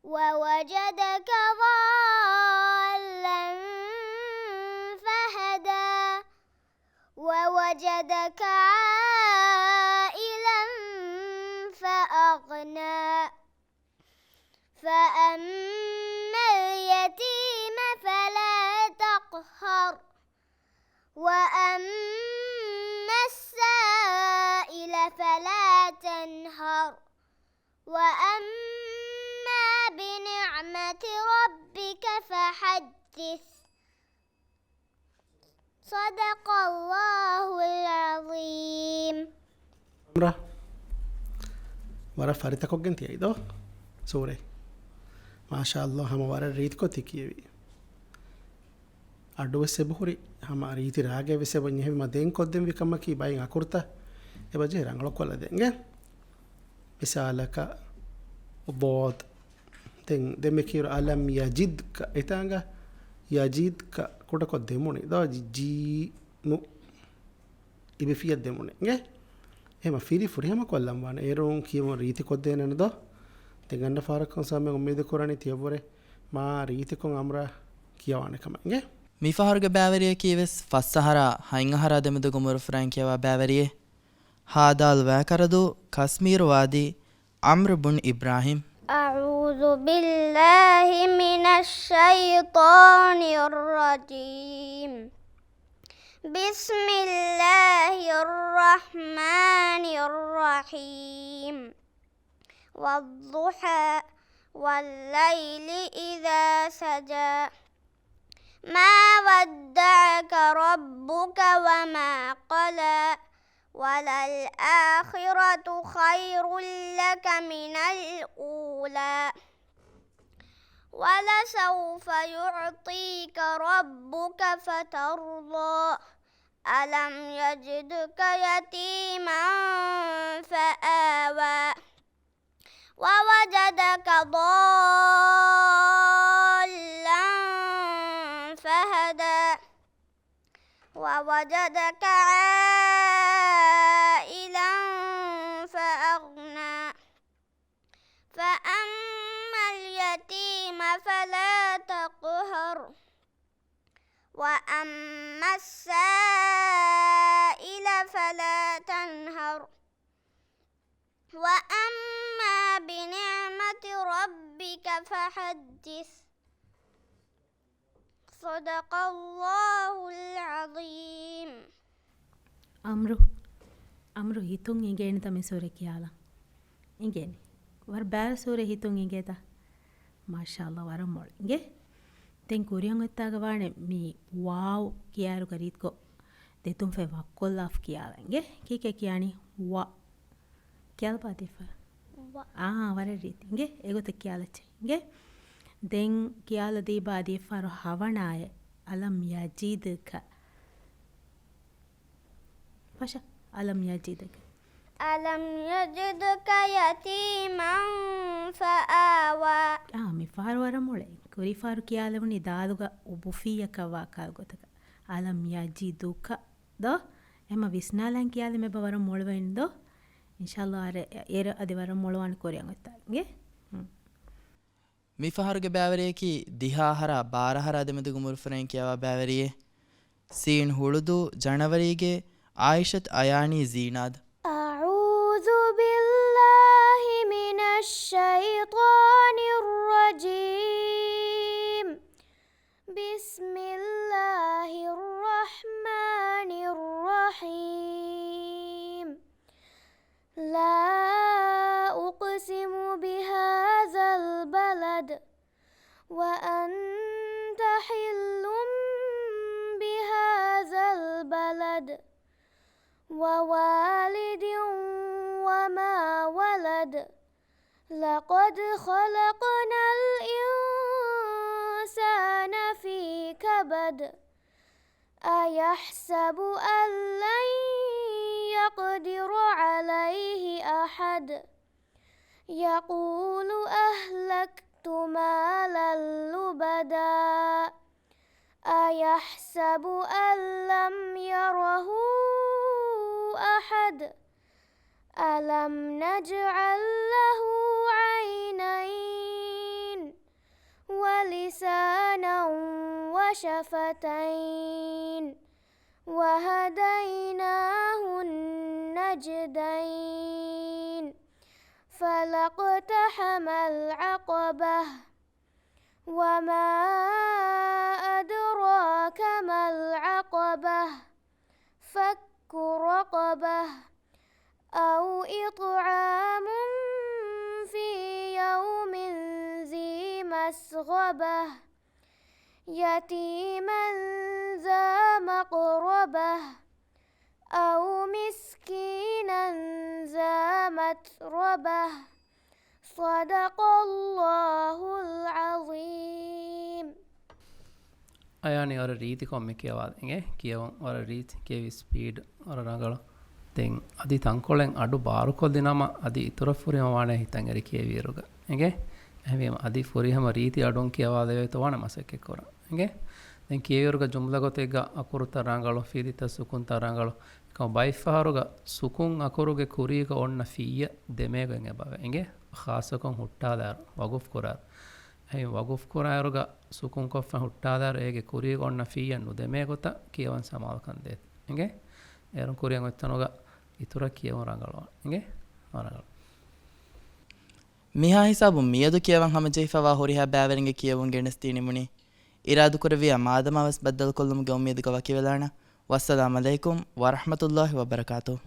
ووجدك ضالا فهدى. ووجدك عائلا فأغنى. فأما اليتيم فلا تقهر. وأما السائل فلا تنهر. وأما بنعمة ربك فحدث. صدق الله العظيم. އަމްރާ، ވަރަށް ފަރިތަކޮށްގެން ތިޔައީ ދޯ ސޫރަތް. މާޝާﷲ، ހަމަ ވަރަށް ރީތިކޮށް ތި ކިޔެވި. އަޑު ވެސް އެބަހުރި، ހަމަ ރީތި ރާގެއް ވެސް އެބަ އިން. އެހެންވީމަ ދެން ކޮށްދޭންވީ ކަމަކީ ބައެއް އަކުރުތައް އެބަ ޖެހި ރަނގަޅުކޮށްލަދޭން. އިނގޭ؟ މިސާލަކަށް، ޟާދު. ދެން ދެމެކިއިރު، ألم يجدك، އެތާނގަ يجدك ކުޑަކޮށް ދެމުނީ. ދޯ ޖީ ނު އިބިފިއްޔަށް ދެމުނީ. އިނގޭ؟ އެހެމަ ފިރި ފުރިހަމަ ކޮށްލަން ވާނެ. އޭރުން ކިޔެވުން ރީތި ކޮށްދޭނަން ދޯ. ދެން އަންނަ ފަހަރަކުން ސާމެ އުއްމީދު ކުރަނީ ތިޔަބުރެ މާ ރީތިކޮށް އަމްރާ ކިޔަވާނެ ކަމަށް. އިނގޭ؟ މިފަހަރުގެ ބައިވެރިޔަކީ ވެސް ފަސް އަހަރާ ހަތް އަހަރާ ދެމެދުގެ އުމުރު ފުރައިން ކިޔަވާ ބައިވެރިއެއް. ހާދާލު ވައިކަރަދޫ ކަސްމީރު ވާދީ ޢަމްރު ބުން އިބްރާހިމް. أعوذ بالله من الشيطان الرجيم. بسم الله الرحمن الرحيم. والضحى، والليل إذا سجى. ما ودعك ربك وما قلى. وللآخرة خير لك من الأولى. ولسوف يعطيك ربك فترضى. ألم يجدك يتيما فآوى. ووجدك ضالا فهدى. ووجدك عائلا فأغنى. فأما اليتيم فلا تقهر. وأما السائل فلا تنهر. وأما بنعمة ربك فحدث. صدق الله العظيم. އަމްރު، އަމްރު ހިތުން އިނގޭނެތަ މި ސޫރަ ކިޔާލަން؟ އިނގޭނެ. ވަރަށް ބާރު ސޫރަ ހިތުން އިނގޭތަ؟ މާޝާﷲ، ވަރަށް މޮޅު. އިނގޭ؟ ދެން ކުރިއަށް އޮތްތާގަ ވާނެ މި ވާވް ކިޔާއިރުގަ ރީތިކޮށް ދެތުން ފެ ވައްކޮށްލާފަ ކިޔާލަން. އިނގޭ؟ ކީކޭ ކިޔާނީ؟ ވަ. ކިޔާލަބާ ދެފަ. ވަ. އާ، ވަރަށް ރީތި. އިނގޭ؟ އެގޮތަށް ކިޔާލައްޗޭ. އިނގޭ؟ ދެން ކިޔާލަދީބާ ދިޔަފާރު ހަވަނާއެ. ألم يجدك. ފަށަ. ألم يجدك. ألم يجدك يتيما فآوى. އާ، މިފަހަރު ވަރަށް މޮޅޭ. ކުރީފަހަރު ކިޔާލެވުނީ ދާލުގަ އުބުފިއްޔަކަށް ވާ ކަހަލަ ގޮތަކަށް. ألم يجدك. ދޯ؟ އެހެމަ ވިސްނާލަން ކިޔާލި މެބަ ވަރަށް މޮޅުވެއިން ދޯ؟ އިންޝާﷲ އަރެ އޭރު އަދި ވަރަށް މޮޅުވާނެ ކުރިއަށް އޮތްތާ. އިނގޭ؟ ހުން. މިފަހަރުގެ ބައިވެރިޔަކީ ދިހަ އަހަރާ ބާރަ އަހަރާ ދެމެދުގެ އުމުރުފުރެން ކިޔަވާ ބައިވެރިއެއް. ސީން ހުޅުދޫ، ޖަނަވަރީގެ އާއިޝަތު އަޔާނީ ޒީނާދު. أعوذ بالله من الشيطان الرجيم. بسم الله الرحمن الرحيم. لا أقسم بهذا البلد وأنت حل بهذا البلد ووالد وما ولد. لقد خلقنا الإنسان في كبد. أيحسب أن لن يقدر عليه أحد. يقول أهلكت مالا لبدا. أيحسب أن لم يره أحد. ألم نجعل له عينين ولسانا وشفتين وهديناه النجدين. فلا اقتحم العقبة. وما أدراك ما العقبة. فك رقبة. أو إطعام في يوم ذي مسغبة. يتيما ذا مقربة. أو مسكينا ذا متربة. صدق الله العظيم. އަޔާނީ ވަރަށް ރީތިކޮށް މި ކިޔަވާލަ އިނގޭ. ކިޔެވުން ވަރަށް ރީތި، ކިޔެވި ސްޕީޑް ވަރަށް ރަނގަޅު. ދެން އަދި ތަންކޮޅެއް އަޑު ބާރުކޮށްލި ނަމަ، އަދި އިތުރަށް ފުރިހަމަ ވާނެ ހިތަށް އެރި ކިޔެވިއިރުގަ. އިނގޭ؟ އެހެންވީމަ އަދި ފުރިހަމަ ރީތި އަޑުން ކިޔަވާލެވޭތޯ ވާނެ މަސައްކަތް ކުރަން. އިނގޭ؟ ދެން ކިޔެވިއިރުގަ ޖުމްލަ ގޮތެއްގަ އަކުރުތައް ރަނގަޅު، ފިލިތައް ސުކުންތައް ރަނގަޅު. އެކަމަ ބައެއްފަހަރުގަ ސުކުން އަކުރުގެ ކުރީގަ އޮންނަ ފިއްޔަށް ދެމޭގޮތް އެބަވޭ. އިނގޭ؟ ޚާއްޞަކޮށް ހުއްޓާލާއިރު، ވަގުފް ކުރާއިރު. އެހެން ވަގުފް ކުރާއިރުގަ ސުކުންކޮށްފަ ހުއްޓާލާއިރު އޭގެ ކުރީގަ އޮންނަ ފިއްޔަށް ނުދެމޭ ގޮތަށް ކިޔަވަން ސަމާލުކަން ދޭތޯ. އިނގޭ؟ އޭރުން ކުރިއަށް އޮތްތަނުގަ އިތުރަށް ކިޔެވުން ރަނގަޅުވާނެ. އިނގޭ؟ ވަރަށް ރަނގަޅު. މިހާ ހިސާބުން މިއަދު ކިޔަވަން ހަމަޖެހިފައިވާ ހުރިހާ ބައިވެރިންގެ ކިޔެވުން ގެނެސްދީ ނިމުނީ. އިރާދަކުރެއްވިއްޔާ މާދަމާވެސް ބައްދަލުކޮށްލުމުގެ އުއްމީދުގަ ވަކިވެލާނަން. ވައްސަލާމް ޢަލައިކުމް ވަރަޙްމަތުﷲި ވަބަރަކާތުހު.